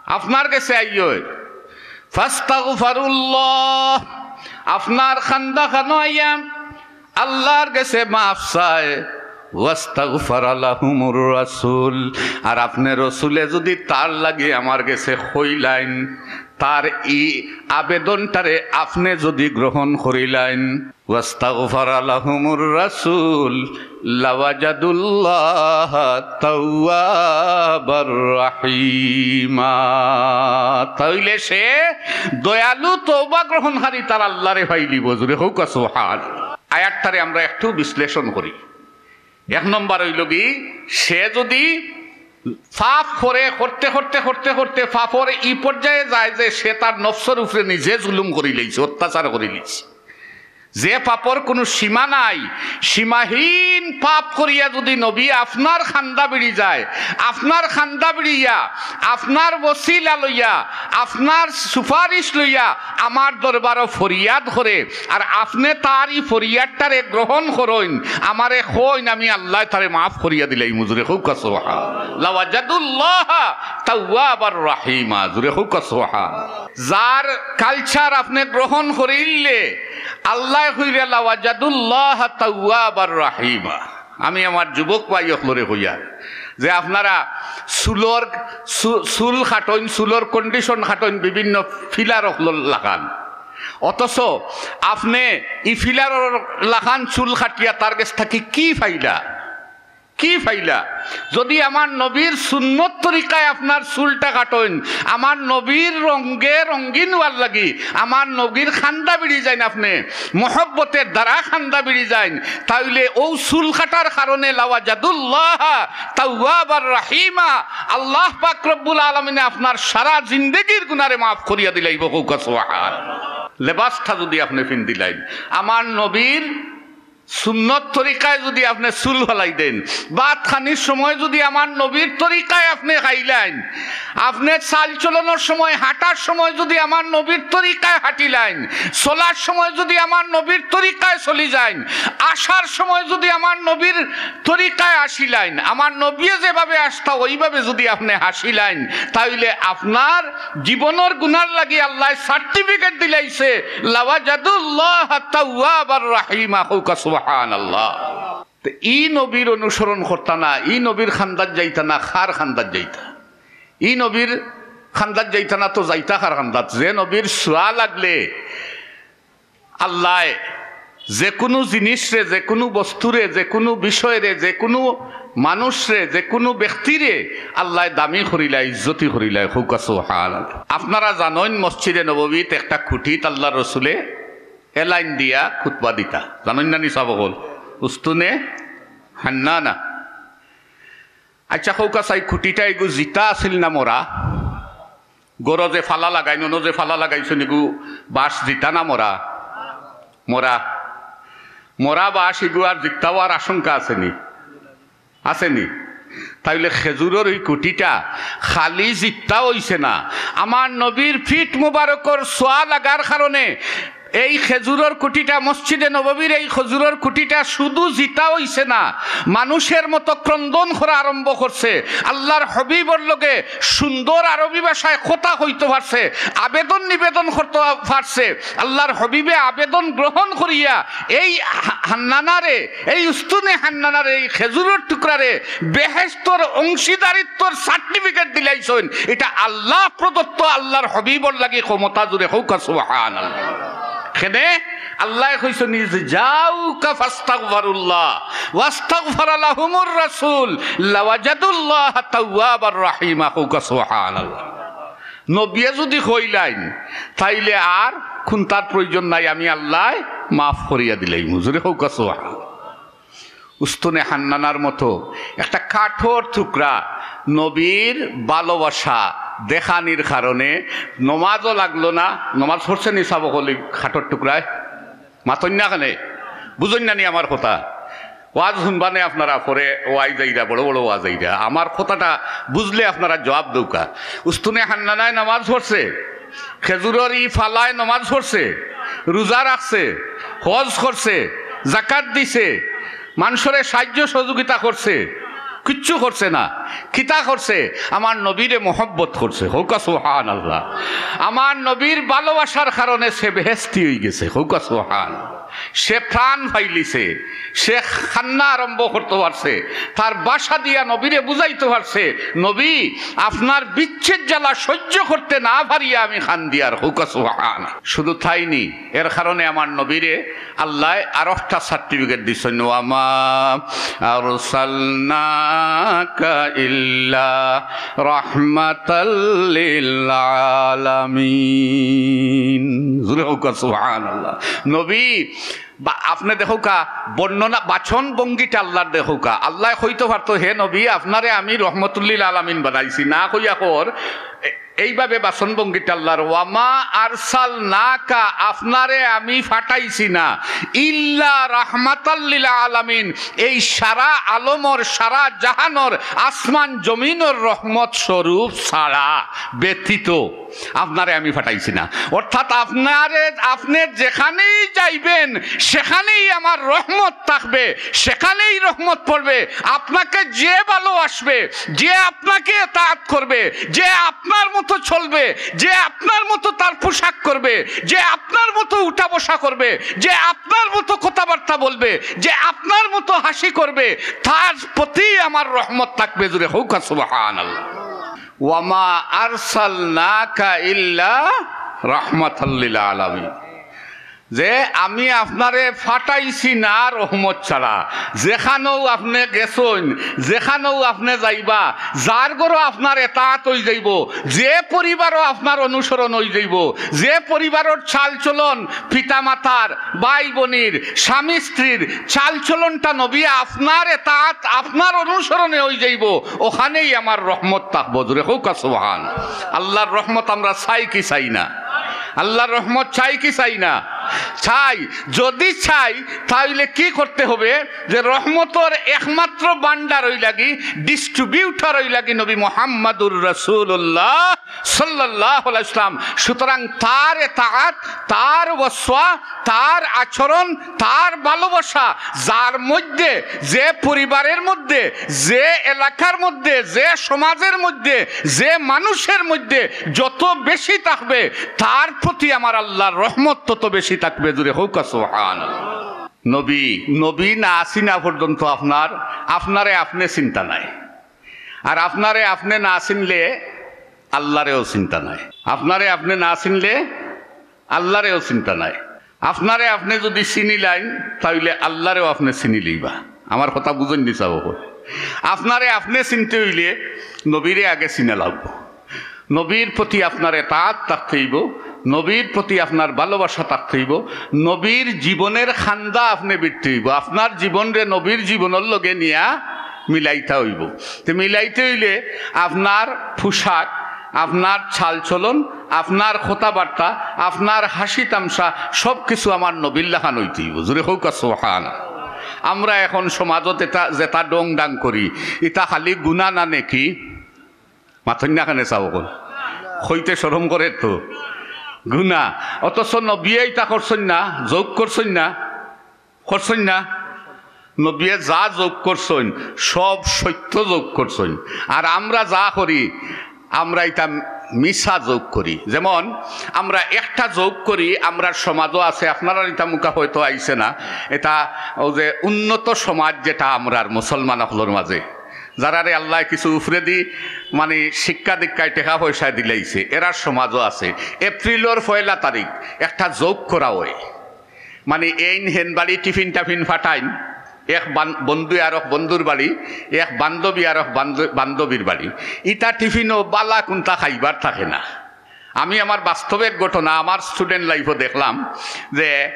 আপনার গেছে আইয়য়। ফাস্তাগফারুল্লাহ, আপনার কান্দাখানো আইয়া আল্লার গেছে মাফ চায়। ওয়াস্তাগফারা লাহুমুর রাসূল, আর আপনে রসুলে যুদি তার লাগি আমার গেছে কইলাইন, তার ই আবেদনটারে আপনে যুদি গ্রহণ করিলাইন, ওয়াস্তাগফারা লাহুমুর রাসূল, লাওয়াজাদুল্লাহা তাওয়াবার রাহিমা। তাইলে সে দয়ালু তওবা গ্রহণকারী তার আল্লারে পাইলিবো। জুরে কউক্কা সুবহান। আয়াতটারে আমরা একটু বিশ্লেষণ করি। এক নম্বর অইলোগি, সে যুদি পাপ করে, করতে, করতে, করতে, করতে পাপর ই পর্যায়ে যায় যে সে তার নফসর উপরে নিজে জুলুম করিলাইছে, অত্যাচার করিলাইছে। যে পাপর কুনু সীমা নাই, সীমাহীন পাপ করিয়া যুদি নবী আপনার খান্দা বিড়ি যায়, আপনার খান্দা বিড়িয়া, আপনার ওসিলা লইয়া, আপনার সুপারিশ লইয়া আমার দরবারো ফরিয়াদ করে, আর আপনে তার ই ফরিয়াদটারে গ্রহণ করইন, আমারে কইন, আমি আল্লায় তারে মাফ করিয়া দিলাইমু। জুরে কউক্কা সুবহান। লাওয়াজাদুল্লাহা তাওয়াবার রাহিমা। জুরে কউক্কা সুবহান। যার culture আপনে গ্রহণ করিলে, আল্লায় কইরা লাওয়াজাদুল্লাহা তাওয়াবার রাহিমা। আমি আমার যুবক ভাই অকলরে কইয়ার যে আপনারা চুলর, চু-, চুল কাটইন, চুলর condition কাটইন বিভিন্ন filler অকলর লাখান। অথচ আপনে ই fillerর লাখান চুল কাটিয়া তার গেছ থাকি কি পাইলা? কি পাইলা? যুদি আমার নবীর সুন্নত তরিকায় আপনার চুলটা কাটইন, আমার নবীর রঙে রঙিন অওয়ার লাগি, আমার নবীর খান্দা বিড়ি যাইন আপনে, মহব্বতের দ্বারা খান্দা বিড়ি যাইন, তাইলে অউ চুল কাটার কারণে লাওয়াজাদুল্লাহা তাওয়াবার রাহিমা, আল্লাহ পাক রব্বুল আলামিনে আপনার সারা জিন্দেগির গুনারে মাফ করিয়া দিলাইবো। কউক্কা সুবহান। লেবাসটা যুদি আপনে পিন্দিলাইন, আমার নবীর সুন্নত তরিকায় যুদি আপনে চুল ফালাই দেইন, ভাত খানির সময় যুদি আমার নবীর তরিকায় আপনে খাইলাইন, আপনে চাল চলনর সময়, হাঁটার সময় যুদি আমার নবীর তরিকায় হাঁটিলাইন, চলার সময় যুদি আমার নবীর তরিকায় চলি যাইন, আসার সময় যুদি আমার নবীর তরিকায় আসিলাইন, আমার নবীয়ে যেভাবে আসতা অইভাবে যুদি আপনে আসিলাইন, তাইলে আপনার জীবনর গুনার লাগি আল্লায় certificate দিলাইছে, লাওয়াজাদুল্লাহা তাওয়াবার রাহিমা। কউক্কা সুবহানাল্লাহ। তে ই নবীর অনুসরণ করতা না, ই নবীর খান্দাত যাইতা না, কার খান্দাত যাইতা? ই নবীর খান্দাত যাইতা না তো যাইতা কার খান্দাত? যে নবীর ছোঁয়া লাগলে আল্লায় যেকুনু জিনিসরে, যেকুনু বস্তুরে, যেকুনু বিষয়রে, যেকুনু মানুষরে, যেকুনু ব্যক্তিরে আল্লায় দামি করিলায়, ইজ্জতি করিলায়। কউক্কা সুবহানাল্লাহ। আপনারা জানইন, মসজিদে নববীত একটা খুঁটিত আল্লার রসুলে এ লাইন দিয়া খুতবা দিতা। জানইন না নি সাব অকল? উস্তুনে হান্নানা। আচ্ছা, কউক্কা চাই, খুঁটিটা ইগু জিতা আছিল না মরা? ঘরো যে ফালা লাগাইন, অনো যে ফালা লাগাইছইন, ইগু বাঁশ জিতা না মরা? মরা। মরা বাঁশ ইগু আর জিতা অওয়ার আশঙ্কা আছে নি? আছে নি? তাইলে খেজুরর ই খুঁটিটা খালি জিতা অইছে না, আমার নবীর পিঠ মুবারকর ছোঁয়া লাগার কারণে এই খেজুরর খুঁটিটা, মসজিদে নববীর এই খেজুরর খুঁটিটা শুধু জিতা অইছে না, মানুষের মতো ক্রন্দন করা আরম্ভ করছে। আল্লার হাবিবর লগে সুন্দর আরবি ভাষায় কথা কইতো পারছে, আবেদন নিবেদন করতো পারছে। আল্লার হাবিবে আবেদন গ্রহণ করিয়া এই হা-, হান্নানারে, এই উস্তুনে হান্নানারে, এই খেজুরর টুকরারে বেহেশতর অংশীদারিত্বর certificate দিলাইছইন। ইটা আল্লাহ প্রদত্ত, আল্লার হাবিবর লাগি ক্ষমতা। জুরে কউক্কা সুবহানাল্লাহ। কেনে আল্লায় কইছইন, "ইজ জাউকা ফাস্তাগফারুল্লাহ ওয়াস্তাগফারা লাহুমুর রাসূল লাওয়াজাদুল্লাহা তাওয়াবার রাহিমা।" কউক্কা সুবহানাল্লাহ। নবিয়ে যুদি কইলাইন, তাইলে আর কুন্তার প্রয়োজন নাই, আমি আল্লায় মাফ করিয়া দিলাইমু। জুরে কউক্কা সুবহানাল্লাহ। উস্তুনে হান্নানার মতো একটা কাঠর টুকরা নবীর ভালোবাসা দেখানির কারণে নমাজও লাগলো না। নমাজ পড়ছইন নি সাব অকল ই কাঠর টুকরায়? মাতইন না কেনে? বুঝইন না নি আমার কথা? ওয়াজ হুনবা নে আপনারা, পরে ওয়াইজ আইরা, বড় বড় ওয়াজ আইরা। আমার কথাটা বুঝলে আপনারা জবাব দেউক্কা। উস্তুনে হান্নানায় নমাজ পড়ছে, খেজুরর ই ফালায় নমাজ পড়ছে, রোজা রাখছে, হজ করছে, জাকাত দিছে, মানষরে সাহায্য সহযোগিতা করছে, কিচ্ছু করছে না। কিতা করছে? আমার নবীরে মহব্বত করছে। কউক্কা সুবহানাল্লাহ। আমার নবীর ভালোবাসার কারণে সে বেহেশতি অইগেছে। কউক্কা সুবহানাল্লাহ। সে প্রাণ পাইলিছে, সে কান্না আরম্ভ করতো পারছে, তার ভাষা দিয়া নবীরে বুঝাইতো পারছে, "নবী, আপনার বিচ্ছেদ জ্বালা সহ্য করতে না পারিয়া আমি কান্দিয়ার।" কউক্কা সুবহানাল্লাহ। শুধু তাই নি, এর কারণে আমার নবীরে আল্লায় আরোকটা certificate দিছইন, "ওয়ামা আরসালনাকা ইল্লা রাহমাতাল লিল আলামিন।" জুরে কউক্কা সুবহানাল্লাহ। নবী, বা-, আপনে দেখউক্কা, বর্ণনা, বাচন ভঙ্গিটা আল্লার দেখউক্কা। আল্লায় কইতো পারতো, "হে নবী, আপনারে আমি রহমতুল্লিল আলামিন বানাইছি।" না কইয়া কর, এইভাবে বাচনভঙ্গিটা আল্লাহর, "ওয়ামা আরসালনাকা", আপনারে আমি ফাটাইছি না, "ইল্লা রাহমাতাল লিল আলামিন", এই সারা আলমর, সারা জাহানর, আসমান জমিনর রহমত স্বরূপ ছাড়া, ব্যতীত আপনারে আমি ফাটাইছি না। অর্থাৎ আপনারে, আপনে যেখানেই যাইবেন, সেখানেই আমার রহমত থাকবে, সেখানেই রহমত পড়বে। আপনাকে যে ভালোবাসবে, যে আপনাকে এতাআত করবে, যে আপনার মতো চলবে, যে আপনার মতো তার পোশাক করবে, যে আপনার মতো উঠা বসা করবে, যে আপনার মতো কথাবার্তা বলবে, যে আপনার মতো হাসি করবে, তার প্রতি আমার রহমত থাকবে। জোরে কউক্কা সুবহানাল্লাহ। "ওয়ামা আরসালনাকা ইল্লা রাহমাতাল লিল আলামিন", যে আমি আপনারে ফাটাইছি না রহমত ছাড়া। যেখানেও আপনে গেছইন, যেখানেও আপনে যাইবা, যার ঘরো আপনার এতাআত অই যাইবো, যে পরিবারও আপনার অনুসরণ অই যাইবো, যে পরিবারর চালচলন, পিতামাতার, ভাই বনির, স্বামী স্ত্রীর চালচলনটা নবী আপনার এতাআত, আপনার অনুসরণে অই যাইবো, ওখানেই আমার রহমত থাকবো। জোরে কউক্কা সুবহান। আল্লাহর রহমত আমরা চাই কি চাই না? আল্লাহর রহমত চাই কি চাই না? চাই। যদি চাই, তাইলে কি করতে হবে? যে রহমতর একমাত্র ভান্ডার অইলাগি, distributor অইলাগি নবী মুহাম্মাদুর রাসূলুল্লাহ সাল্লাল্লাহু আলাইহি ওয়াসাল্লাম। সুতরাং তার এতাআত, তার ওয়াসওয়া, তার আচরণ, তার ভালোবাসা, যার মধ্যে, যে পরিবারের মধ্যে, যে এলাকার মধ্যে, যে সমাজের মধ্যে, যে মানুষের মধ্যে যত বেশি থাকবে, তার প্রতি আমার আল্লাহর রহমত তত বেশি থাকবে। জোরে কউক্কা সুবহানাল্লাহ। নবী, নবী না চিনা পর্যন্ত আপনার, আপনারে আপনে চিনতা নায়। আর আপনারে আপনে না চিনলে আল্লাহরেও চিনতা নায়। আপনারে আপনে না চিনলে আল্লাহরেও চিনতা নায়। আপনারে আপনে যদি চিনিলাইন, তাইলে আল্লাহরেও আপনে চিনিলিবা। আমার কথা বুঝইন নি চাবো? আপনারে আপনে চিনতে অইলে নবীরে আগে চিনা লাগবো। নবীর প্রতি আপনার এতাআত থাকতে অইবো, নবীর প্রতি আপনার ভালোবাসা থাকতে অইবো, নবীর জীবনের খান্দা আপনে বিটতে অইবো, আপনার জীবনরে নবীর জীবনর লগে নিয়া মিলাইতা অইবো। তে মিলাইতে অইলে আপনার পোশাক, আপনার চালচলন, আপনার কথাবার্তা, আপনার হাসি তামশা, সব কিছু আমার নবীর লাখান অইতে অইবো। জোরে কউক্কা সুবহান। আমরা এখন সমাজত এতা, যেতা ডং ডাং করি, ইতা খালি গুনা না নেকি? মাতইন না কেনে চাও অখন? কইতে শরম করের তো। গুনা। অথচ নবীয়ে ইতা করছইন না, জউক করছইন না, করছইন না? নবীয়ে যা জউক করছইন, সব সত্য জউক করছইন। আর আমরা যা করি, আমরা ইতা মিছা জউক করি। যেমন আমরা একটা জউক করি, আমরার সমাজও আছে, আপনারার ইতা মুখা হয়তো আইছে না, ইতা অউ যে উন্নত সমাজ যেটা আমরার মুসলমান অকলর মাঝে, যারারে আল্লায় কিছু উফরেদি মানে শিক্ষা দীক্ষায় টেকা পয়সা দিলাইছে, এরার সমাজও আছে। এপ্রিলর পয়লা তারিখ একটা জউক করা অয়, মানে এইন হেন বাড়ি টিফিন টাফিন ফাটাইন, এক বান-, বন্ধু আরক বন্ধুর বাড়ি, এক বান্ধবী আরক বান্ধ-, বান্ধবীর বাড়ি। ইতা টিফিনও বালা কুন্তা খাইবার থাকে না। আমি আমার বাস্তব এক ঘটনা, আমার student life-ও দেখলাম যে,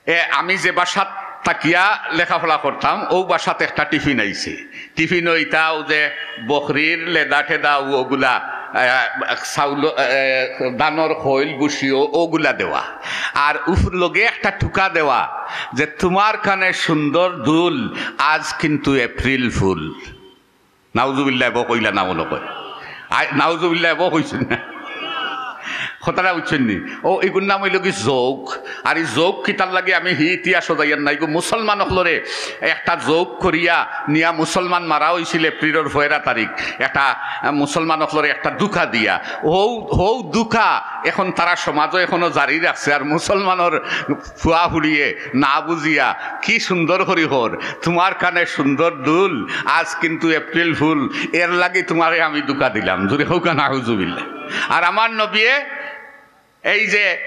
এ, আমি যে বাসাত থাকিয়া লেখাপড়া করতাম, অউ বাসাত একটা টিফিন আইছে। টিফিনও ইতা অউ যে বকরির লেদা টেদা অউ অগুলা, এ, চাউল, এ, ধানর খইল ভুসিও অগুলা দেওয়া। আর উফ-, লগে একটা টুকা দেওয়া যে, "তোমার কানে সুন্দর দুল, আজ কিন্তু এপ্রিল ফুল।" নাউজুবিল্লাহ, এব কইলা না মনো কয়। আই, নাউজুবিল্লাহ, এব কইছইন না। কথাটা বুঝছইন নি? অউ, ইগুর নাম অইলো কি জউক। আর ই জউক কিতার লাগি আমি হি ইতিহাসও যাইয়ার না। ইগু মুসলমান অকলরে একটা জউক করিয়া নিয়া মুসলমান মারা অইছিল এপ্রিলর পয়লা তারিখ। একটা, আহ, মুসলমান অকলরে একটা ধুকা দিয়া। অউ, অউ ধুকা এখন তারা সমাজও এখনো জারি রাখছে। আর মুসলমানর ফুয়া ফুড়িয়ে না বুঝিয়া কি সুন্দর করি কর, "তোমার কানে সুন্দর দুল, আজ কিন্তু এপ্রিল ফুল, এর লাগি তোমারে আমি ধুকা দিলাম।" জোরে কউক্কা নাউজুবিল্লাহ। আর আমার নবীয়ে এই যে,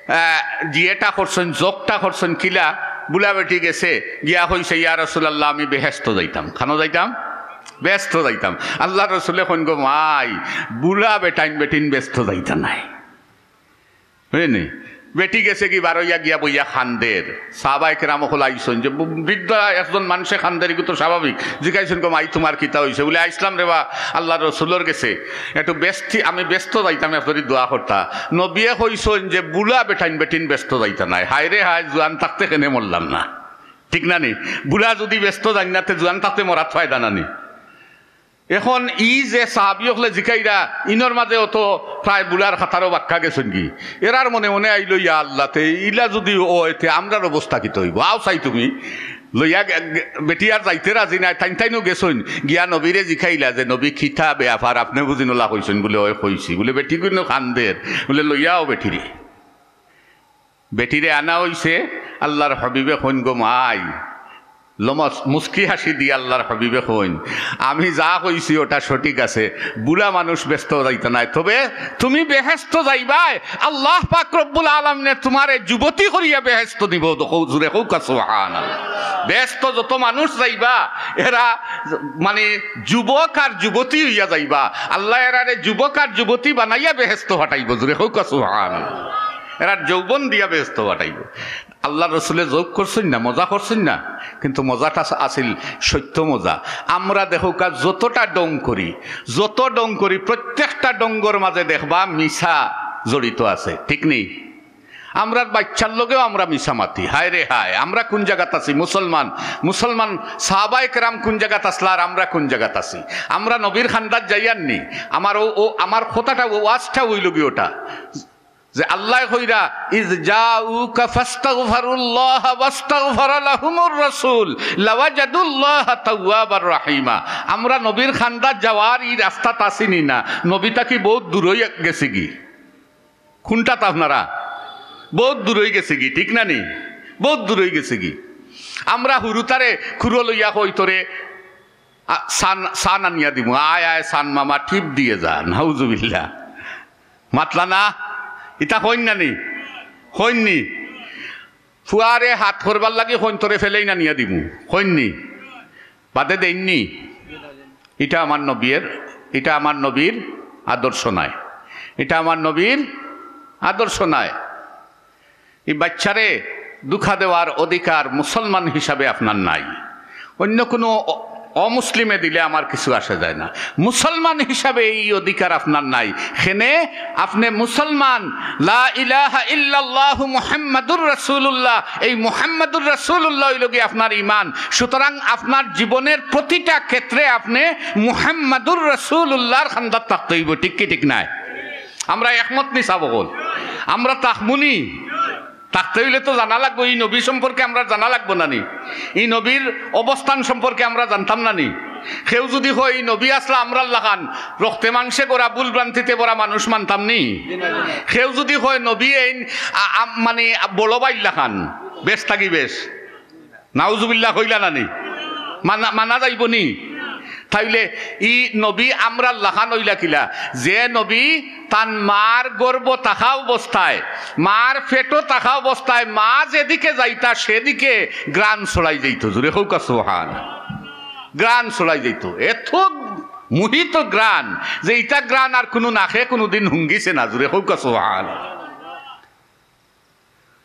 আহ, জিয়েটা করছইন, জউকটা করছইন, কিলা বুড়া বেটি গেছে, গিয়া কইছে, "ইয়া রাসূলুল্লাহ, আমি বেহেস্ত যাইতাম।" কানো যাইতাম? বেহেস্ত যাইতাম। আল্লাহর রসুলে কইন, "গো মাই, বুড়া বেটাইন বেটিন বেহেস্ত যাইতা নায়।" বুঝছইন নি? বেটি গেছেগি, বারইয়া গিয়া বইয়া কান্দের। সাহাবায়ে কেরাম অকল আইছইন যে বু-, বৃদ্ধা একজন মানষে কান্দের, ইগু তো স্বাভাবিক। জিকাইছইন, "গো মাই, তুমার কিতা অইছে?" বুলে, "আইছলাম রে বা আল্লার রসুলর গেছে, একটু বেস্তি, আমি বেস্তো যাইতাম, একটু দোয়া করতা। নবিয়ে কইছইন যে বুড়া বেটাইন বেটিন বেস্তো যাইতা নায়।" হায় রে হায়, জুয়ান থাকতে কেনে মরলাম না, ঠিক না নি? বুড়া যুদি বেস্তো যাইন না, তে জুয়ান থাকতে মরাত ফায়দা না নি? এখন ই যে সাহাবি অকলে জিকাইরা, ইনর মাঝে অত প্রায় বুড়ার কাতারো বাক্কা গেছইনগি। এরার মনে মনে আইলো, "ইয়া আল্লাহ, তে ইলা যুদি অয়, তে আমরার অবস্থা কিতা অইবো?" আও চাই তুমি, লইয়া গে-, গে-, বেটি আর যাইতে রাজি নায়, তাইন তাইনও গেছইন। গিয়া নবীরে জিকাইলা যে, "নবী, কিতা বেয়াপার, আপনে বুঝিন অলা কইছইন?" বুলে, "অয় কইছি।" বুলে, "বেটিগুইন কান্দের।" বুলে, "লইয়া আও বেটিরে।" বেটিরে আনা অইছে, আল্লার হাবিবে কইন, "গো মাই।" লমস-, মুস্কি হাসি দি আল্লার হাবিবে কইন, "আমি যা কইছি অটা সঠিক আছে, বুড়া মানুষ বেস্তো যাইতা নায়, তবে তুমি বেহেস্তো যাইবায়, আল্লাহ পাক রব্বুল আলামিনে তুমারে যুবতী করিয়া বেহেস্তো নিবো।" কও, জুরে কউক্কা সুবহানাল্লাহ। বেহেস্তো যত মানুষ যাইবা, এরা মানে যুবক আর যুবতী অইয়া যাইবা। আল্লায় এরারে যুবক আর যুবতী বানাইয়া বেহেস্তো পাঠাইবো। জুরে কউক্কা সুবহানাল্লাহ। এরার যৌবন দিয়া বেহেস্তো পাঠাইবো। আল্লার রসুলে জোক করছইন না, মজা করছইন না, কিন্তু মজাটা আস-, আছিল সত্য মজা। আমরা দেখউক্কা যতটা ঢং করি, যত ঢং করি, প্রত্যেকটা ঢংর মাঝে দেখবা মিছা জড়িত আছে, ঠিক নি? আমরার বাইচ্চার লগেও আমরা মিছা মাতি। হায় রে হায়, আমরা কুন জাগাত আছি? মুসলমান, মুসলমান সাহাবায়ে কেরাম কুন জাগাত আছলা আর আমরা কুন জাগাত আছি? আমরা নবীর কান্দাত যাইয়ার নি? আমার অউ, অউ, আমার কথাটা, অউ ওয়াজটা অইলোগি অটা। যে আল্লায় কইরা, "ইজ জাউকা ফাস্তাগফারুল্লাহা ওয়াস্তাগফারা লাহুমুর রাসূল, লাওয়াজাদুল্লাহা তাওয়াবার রাহিমা।" আমরা নবীর কান্দাত যাওয়ার ই রাস্তাত আছি নি না, নবী থাকি বউত দূরই গেছিগি। কুনটাত আপনারা? বউত দূরই গেছিগি, ঠিক না নি? বউত দূরই গেছিগি। আমরা হুরুতারে খুরো লইয়া কই, "তোরে আ, সান, সান আনিয়া দিমু, আয়, আয়, সান মামা টিপ দিয়ে যা।" নাউজুবিল্লাহ। মাতলা না? ইতা কইন না নি? কইন নি? ফুয়ারে হাত করবার লাগি কইন, "তোরে ফেলেইন আনিয়া দিমু।" কইন নি? বাদে দেইন নি? ইটা আমার নবীর, ইটা আমার নবীর আদর্শ নায়। ইটা আমার নবীর আদর্শ নায়। ই বাইচ্চারে ধুকা দেওয়ার অধিকার মুসলমান হিসাবে আপনার নাই। অন্য কুনু অ-, অমুসলিমে দিলে আমার কিছু আসে যায় না। মুসলমান হিসাবে ই অধিকার আপনার নাই। কেনে আপনে মুসলমান, লা ইলাহা ইল্লাল্লাহু মুহাম্মাদুর রাসূলুল্লাহ, এই মুহাম্মাদুর রাসূলুল্লাহ অইলোগি আপনার ঈমান। সুতরাং আপনার জীবনের প্রতিটা ক্ষেত্রে আপনে মুহাম্মাদুর রাসূলুল্লাহর কান্দাত থাকতে অইবো, ঠিক কি ঠিক নায়? আমরা একমত নি সাব অকল? আমরা থাকমু নি? থাকতে অইলে তো জানা লাগবো, ই নবী সম্পর্কে আমরা জানা লাগবো না নি? ই নবীর অবস্থান সম্পর্কে আমরা জানতাম না নি? কেউ যুদি কয়, "ই নবী আছলা আমরার লাখান, রক্তে মাংসে গড়া, ভুল ভ্রান্তিতে ভরা মানুষ", মানতাম নি? কেউ যুদি কয়, "নবী এইন আ-, আ-, মানে বড় ভাইর লাখান, বেশ থাকি বেশ", নাউজুবিল্লাহ কইলা না নি? মানা, মানা যাইবো নি? তাইলে ই নবী আমরার লাখান অইলা কিলা? যে নবী তান মার গর্ভ থাকা অবস্থায়, মার পেটো থাকা অবস্থায়, মা যেদিকে যাইতা সেদিকে ঘ্রাণ ছড়াই যাইতো। জুরে কউক্কা সুবহান। ঘ্রাণ ছড়াই যাইতো। এত মোহিত ঘ্রাণ যে ইতা ঘ্রাণ আর কুনু নাকে কুনুদিন হুঙ্গিছে না। জুরে কউক্কা সুবহান।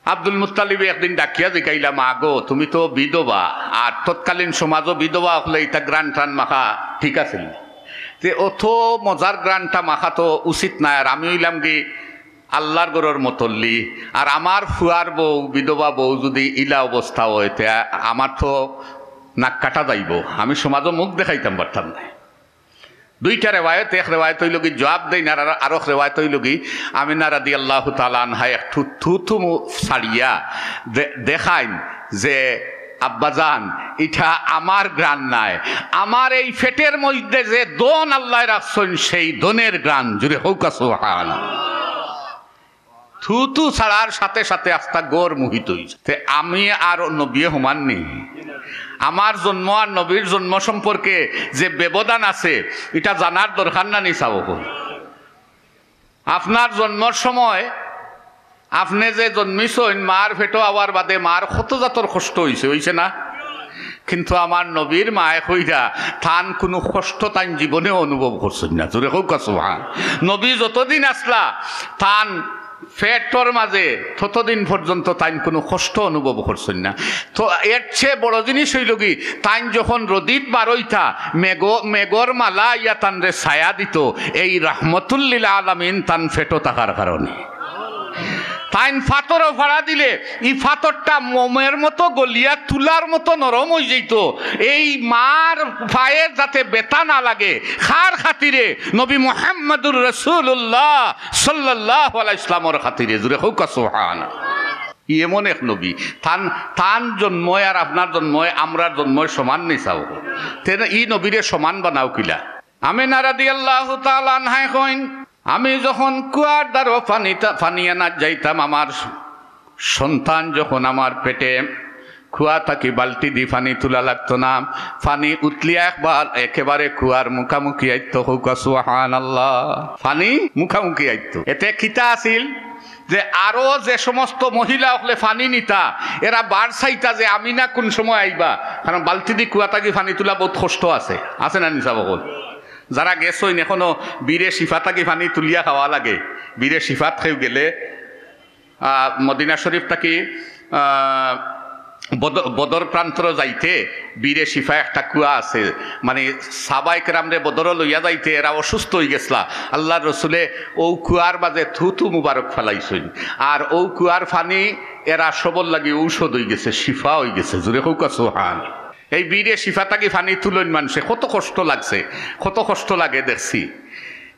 আব্দুল মুত্তালিবে একদিন ডাকিয়া জিকাইলা, "মা গো, তুমি তো বিধবা, আর তৎকালীন সমাজও বিধবা অকলে ইতা ঘ্রাণ টান মাখা ঠিক আছিল। তে অত মজার ঘ্রাণটা মাখা তো উচিত নায়, আর আমি অইলামগি আল্লার ঘরর মতল্লি, আর আমার ফুয়ার বউ, বিধবা বউ যুদি ইলা অবস্থা অয়, তে আমার তো নাক কাটা যাইবো, আমি সমাজও মুখ দেখাইতাম পারতাম নায়।" দুইটা রেওয়ায়ত, এক রেওয়ায়ত অইলোগি জবাব দেইন, আর আরো, আরো এক রেওয়ায়ত অইলোগি আমিনা রাদিয়াল্লাহু তাআলা আনহা একটু থুথু মু-, ছাড়িয়া দে-, দেখাইন যে, "আব্বাজান, ইটা আমার ঘ্রাণ নায়, আমার এই পেটের মধ্যে যে ধন আল্লায় রাখছইন, সেই ধনের ঘ্রাণ।" জুরে কউক্কা সুবহান। থুথু ছাড়ার সাথে সাথে আস্তা ঘর মোহিত অইছে। তে আমি আর নবীয়ে সমান নি? আমার জন্ম আর নবীর জন্ম সম্পর্কে যে ব্যবধান আছে, ইটা জানার দরকার না নি সাব অকল? আপনার জন্মর সময় আপনে যে জন্মিছইন, মার পেটো আওয়ার বাদে মার কত জাতর কষ্ট অইছে, অইছে না? কিন্তু আমার নবীর মায়ে কইরা তান কুনু কষ্ট তাইন জীবনেও অনুভব করছইন না। জুরে কউক্কা সুবহান। নবী যতদিন আছলা, তান পেটর মাঝে ততদিন পর্যন্ত তাইন কুনু কষ্ট অনুভব করছইন না। তো এর চেয়ে বড় জিনিস অইলো কি, তাইন যখন রোদিত বারইতা, মেঘ-, মেঘর মালা আইয়া তানরে ছায়া দিতো, এই রাহমাতুল লিল আলামিন তান পেটো থাকার কারণে। তাইন পাথরও ফাড়া দিলে ই পাথরটা মোমের মতো গলিয়া তুলার মতো নরম অইযাইতো। এই মার পায়ে যাতে ব্যথা না লাগে, কার খাতিরে? নবী মুহাম্মাদুর রাসূলুল্লাহ সাল্লাল্লাহু আলাইহি ওয়াসাল্লামর খাতিরে। জুরে কউক্কা সুবহান। ই এমন এক নবী, তান, তান জন্ময় আর আপনার জন্ময়, আমরার জন্ময় সমান নি চাও। তে ই নবীরে সমান বানাও কিলা? আমিনা রাদিয়াল্লাহু তাআলা আনহায় কইন, আমি যখন কুয়ার ধারো পানি তা-, পানি আনাত যাইতাম, আমার সন্তান যখন আমার পেটে, কুয়া থাকি বালতিদি পানি তুলা লাগতো না, পানি উতলিয়া একবার একেবারে কুয়ার মুখামুখি আইতো। কউক্কা সুবহানাল্লাহ। পানি মুখামুখি আইতো। এতে কিতা আছিল? যে আরো যে সমস্ত মহিলা অকলে পানি নিতা, এরা বার চাইতা যে আমিনা কুন সময় আইবা, কারণ বালতিদি কুয়া থাকি পানি তুলা বউত কষ্ট আছে, আছে না নি চাব অকল? যারা গেছইন, এখনো বীরে শিফা থাকি পানি তুলিয়া খাওয়া লাগে। বীরে শিফাত কেউ গেলে, আহ, মদিনা শরীফ থাকি, আহ, বদ-, বদর প্রান্তর যাইতে বীরে শিফা একটা কুয়া আছে, মানে, সাহাবায়ে কেরামরে বদরো লইয়া যাইতে এরা অসুস্থ অইগেছলা। আল্লাহর রসুলে অউ কুয়ার মাঝে থুথু মুবারক ফালাইছইন, আর অউ কুয়ার পানি এরা সবর লাগি ঔষধ অইগেছে, শিফা অইগেছে। জুরে কউক্কা সুবহান। এই বীরে শিফা থাকি পানি তুলইন মানষে, কত কষ্ট লাগছে, কত কষ্ট লাগে দেখছি।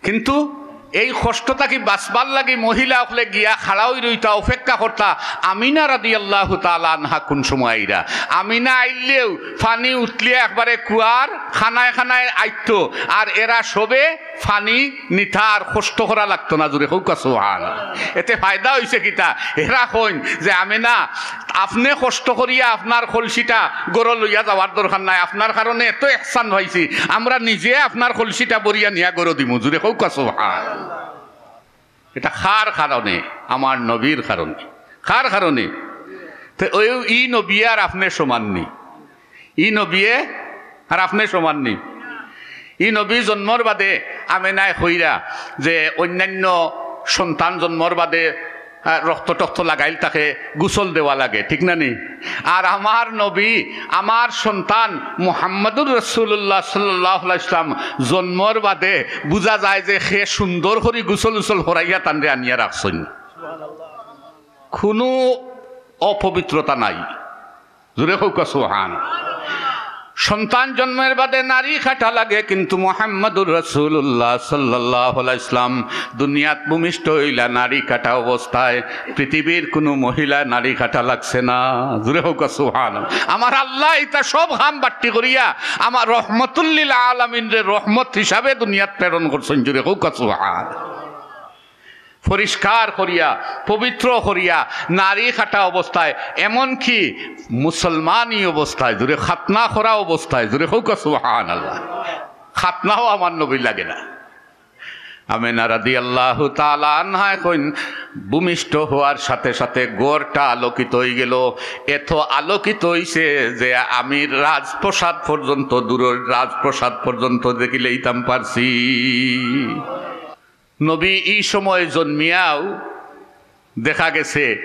কিন্তু এই কষ্ট থাকি বাঁচবার লাগি মহিলা অকলে গিয়া খাড়া অই রইতা, অপেক্ষা করতা, আমিনা রাদিয়াল্লাহু তাআলা আনহা কুন সময় আইরা। আমিনা আইলেউ পানি উতলিয়া একবারে কুয়ার খানায় খানায় আইতো, আর এরা সবে পানি নিতা, আর কষ্ট করা লাগতো না। জুরে কউক্কা সুবহান। এতে ফায়দা অইছে কিতা? এরা কইন যে, আমিনা, আপনে কষ্ট করিয়া আপনার কলসিটা ঘরো লইয়া যাওয়ার দরকার নাই, আপনার কারণে এত এহসান পাইছি, আমরা নিজে আপনার কলসিটা ভরিয়া নিয়া ঘরো দিমু। জুরে কউক্কা সুবহান। এটা কার কারণে? আমার নবীর কারণে। কার কারণে? তে অউ ই নবী আর আপনে সমান নি। ই নবিয়ে আর আপনে সমান নি। ই নবী জন্মর বাদে আমেনায় কইরা যে অন্যান্য সন্তান জন্মর বাদে, আহ, রক্ত টক্ত লাগাইল তাকে গোসল দেওয়া লাগে, ঠিক না নি? আর আমার নবী, আমার সন্তান মুহাম্মাদুর রাসূলুল্লাহ সাল্লাল্লাহু আলাইহি ওয়াসাল্লাম জন্মর বাদে বুঝা যায় যে হে সুন্দর করি গোসল উসল করাইয়া তানরে আনিয়া রাখছইন। কুনু অপবিত্রতা নাই। জুরে কউক্কা সুবহান। সন্তান জন্মের বাদে নাড়ি কাটা লাগে, কিন্তু মুহাম্মাদুর রাসূলুল্লাহ সাল্লাল্লাহু আলাইহি ওয়াসাল্লাম দুনিয়াত ভূমিষ্ঠ অইলা নাড়ি কাটা অবস্থায়। পৃথিবীর কুনু মহিলা নাড়ি কাটা লাগছে না। জুরে কউক্কা সুবহান। আমার আল্লায় ইতা সব কাম বাট্টি করিয়া আমার রহমতুল্লিল আলামিনরে রহমত হিসাবে দুনিয়াত প্রেরণ করছইন। জুরে কউক্কা সুবহান। পরিষ্কার করিয়া, পবিত্র করিয়া, নাড়ি কাটা অবস্থায়, এমনকি মুসলমানি অবস্থায়, জুরে খাতনা করা অবস্থায়, জুরে কউক্কা সুবহানাল্লাহ। খাতনাও আমার নবীর লাগে না। আমেনা রাদিয়াল্লাহু তাআলা আনহায় কইন, ভূমিষ্ঠ হওয়ার সাথে সাথে ঘরটা আলোকিত অইগেল। এত আলোকিত অইছে যে আমি রাজপ্রাসাদ পর্যন্ত, দূরের রাজপ্রাসাদ পর্যন্ত দেখিলাইতাম পারছি। নবী ই সময় জন্মিয়াও দেখা গেছে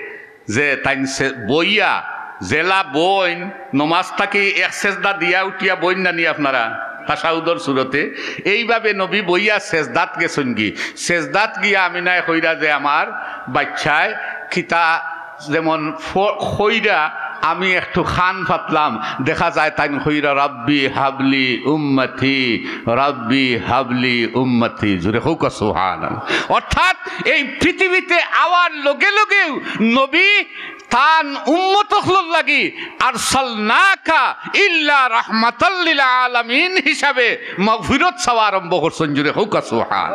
যে তাইন সে-, বইয়া, যেলা বইন, নমাজ থাকি এক সেজদা দিয়া উঠিয়া বইন নানি আপনারা, তাশাহুদর সুরতে, এইভাবে নবী বইয়া সেজদাত গেছইনগি। সেজদাত গিয়া আমিনায় কইরা যে আমার বাচ্চায় কিতা যেমন ফ-, কইরা আমি একটু কান পাতলাম, দেখা যায় তাইন কইরা, "রাব্বি হাবলি উম্মতি, রাব্বি হাবলি উম্মতি।" জুরে কউক্কা সুবহানাল্লাহ। অর্থাৎ এই পৃথিবীতে আওয়ার লগে লগেউ নবী তান উম্মত অকলর লাগি আরসালনাকা ইল্লা রাহমাতাল লিল আলামিন হিসাবে মাগফিরত চাওয়া আরম্ভ করছইন। জুরে কউক্কা সুবহান।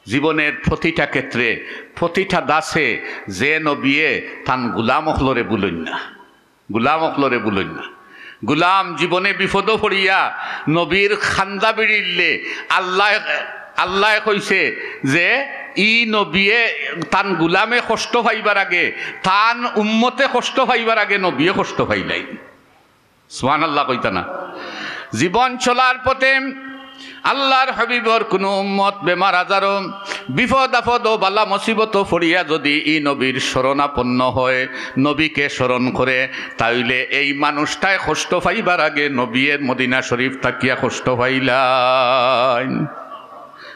জীবনের প্রতিটা ক্ষেত্রে, প্রতিটা দাসে যে নবিয়ে তান গুলাম অকলরে ভুলইন না, গুলাম অকলরে ভুলইন না। গুলাম জীবনে বিপদো পড়িয়া নবীর খান্দা বিড়িলে আল্লায়, আল্লায় কইছে যে ই নবিয়ে তান গুলামে কষ্ট পাইবার আগে, তান উম্মতে কষ্ট পাইবার আগে নবিয়ে কষ্ট পাইলাই। সুবহানাল্লাহ কইতা না? জীবন চলার পথে আল্লাহর হাবিবর কুনু উম্মত বেমার আজারো, বিপদ আপদো, বালা মুসিবতো পড়িয়া যুদি ই নবীর শরণাপন্ন হয়, নবীকে স্মরণ করে, তাইলে এই মানুষটায় কষ্ট পাইবার আগে নবীয়ে মদিনা শরীফ থাকিয়া কষ্ট পাইলাইন।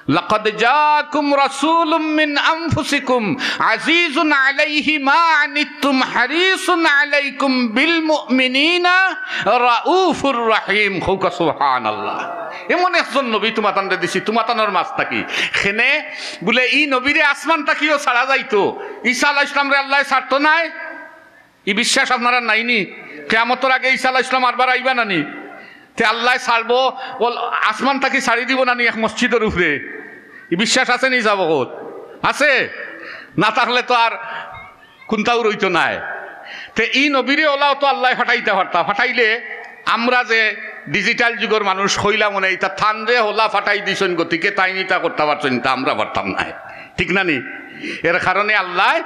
লাকাদ জাআকুম রাসূলুম মিন আনফুসিকুম আজিজুন আলাইহি মা আনিতুম হারিসুন আলাইকুম বিল মুমিনিনা রাউফুর রাহিম। কউক্কা সুবহানাল্লাহ। এমন একজন নবী তুমাতানরে দিছি, তুমাতানর মাঝ থাকি। কেনে বুলে ই নবীরে আসমান থাকিও ছাড়া যাইতো, ঈসা আলাইহিস সালামরে আল্লায় ছাড়তো নায়। ই বিশ্বাস আপনারার নাইনি? কিয়ামতর আগে ঈসা আলাইহিস সালাম আরবার আইবা নানি? তে আল্লায় ছাড়বো, অউ আসমান থাকি ছাড়ি দিবো নানি এক মসজিদর উপরে? ই বিশ্বাস আছে নি? যাবো কত আছে? না থাকলে তো আর কুন্তাউ রইতো নায়। তে ই নবীরে অলাও তো আল্লায় ফাটাইতা ফারতা, ফাটাইলে আমরা যে digital যুগর মানুষ কইলাম মনে, ইতা তানরে অলা ফাটাই দিছইন, গতিকে তাইন ইতা করতা পারছইন, তা আমরা পারতাম নায়, ঠিক না নি? এর কারণে আল্লায়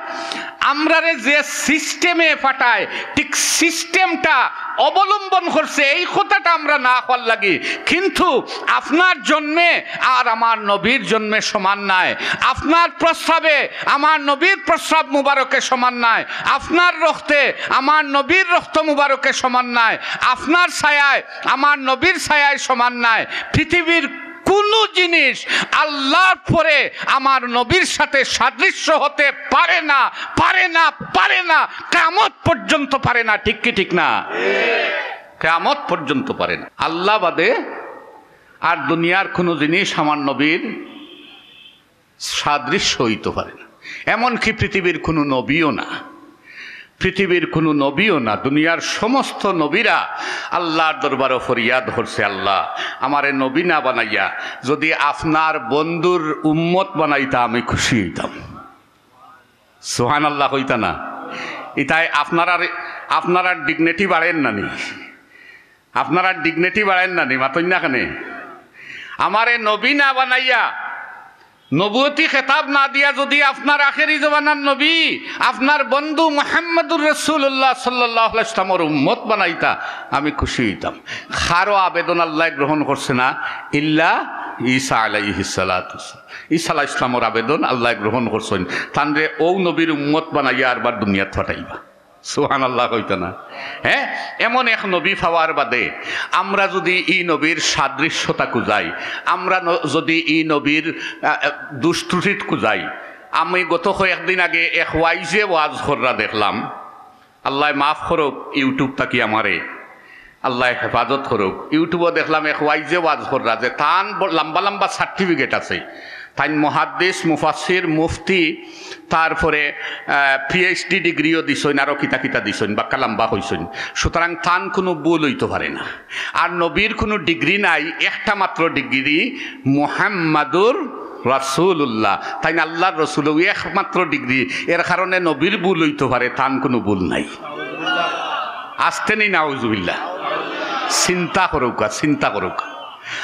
আমরারে যে system-এ ফাটায়, ঠিক system-টা অবলম্বন করছে, এই কথাটা আমরা না কওয়ার লাগি। কিন্তু আপনার জন্মে আর আমার নবীর জন্মে সমান নায়, আপনার প্রস্রাবে আমার নবীর প্রস্রাব মুবারকে সমান নায়, আপনার রক্তে আমার নবীর রক্ত মুবারকে সমান নায়, আপনার ছায়ায় আমার নবীর ছায়ায় সমান নায়। পৃথিবীর কুনু জিনিস আল্লাহর পরে আমার নবীর সাথে সাদৃশ্য হতে পারে না, পারে না, পারে না, কিয়ামত পর্যন্ত পারে না। ঠিক কি ঠিক না? কিয়ামত পর্যন্ত পারে না। আল্লাহ বাদে আর দুনিয়ার কুনু জিনিস আমার নবীর সাদৃশ্য অইতো পারে না। এমনকি পৃথিবীর কুনু নবীও না, পৃথিবীর কুনু নবীও না। দুনিয়ার সমস্ত নবীরা আল্লাহর দরবারো ফরিয়াদ করছে, "আল্লাহ, আমারে নবী না বানাইয়া যুদি আপনার বন্ধুর উম্মত বানাইতা, আমি খুশি অইতাম।" সুবহানাল্লাহ কইতা না? ইতায় আপনারার, আপনারার dignity বাড়ের না নি? আপনারার dignity বাড়ের না নি? মাতইন না কেনে? আমারে নবী না বানাইয়া, নবুয়তি খেতাব না দিয়া যুদি আপনার আখেরি জমানার নবী, আপনার বন্ধু মুহাম্মাদুর রাসূলুল্লাহ সাল্লাল্লাহু আলাইহি ওয়াসাল্লামর উম্মত বানাইতা, আমি খুশি অইতাম। কারো আবেদন আল্লায় গ্রহণ করছে না, ইল্লা ঈসা আলাইহিস সালাতু ওয়াস সালাম। ঈসা আলাইহিস সালামর আবেদন আল্লায় গ্রহণ করছইন, তানরে অউ নবীর উম্মত বানাইয়া আরবার দুনিয়াত ফাটাইবা। সুবহানাল্লাহ কইতা না? হ্যাঁ, এমন এক নবী পাওয়ার বাদে আমরা যুদি ই নবীর সাদৃশ্যতা খুজাই, আমরা ন-, যুদি ই নবীর, আহ, আহ, দুষ ত্রুটিত খুজাই, আমি গত কয়েকদিন আগে এক ওয়াইজে ওয়াজ কররা দেখলাম, আল্লায় মাফ করউক YouTube থাকি আমারে, আল্লায় হেফাজত করউক। YouTube-ও দেখলাম এক ওয়াইজে ওয়াজ কররা যে তান ব-, লম্বা লম্বা certificate আছে, তাইন মুহাদ্দিস, মুফাসসির, মুফতি, তারপরে, আহ, PhD degree-ও দিছইন, আরো কিতা কিতা দিছইন, বাক্কা লম্বা কইছইন। সুতরাং তান কুনু ভুল অইতো পারে না। আর নবীর কুনু degree নাই, একটা মাত্র degree, মুহাম্মাদুর রাসূলুল্লাহ। তাইন আল্লাহর রসুল, অউ একমাত্র degree। এর কারণে নবীর ভুল অইতো পারে, তান কুনু ভুল নাই। আস্তে নি নাউজুবিল্লাহ। চিন্তা করউক্কা, চিন্তা করউক্কা।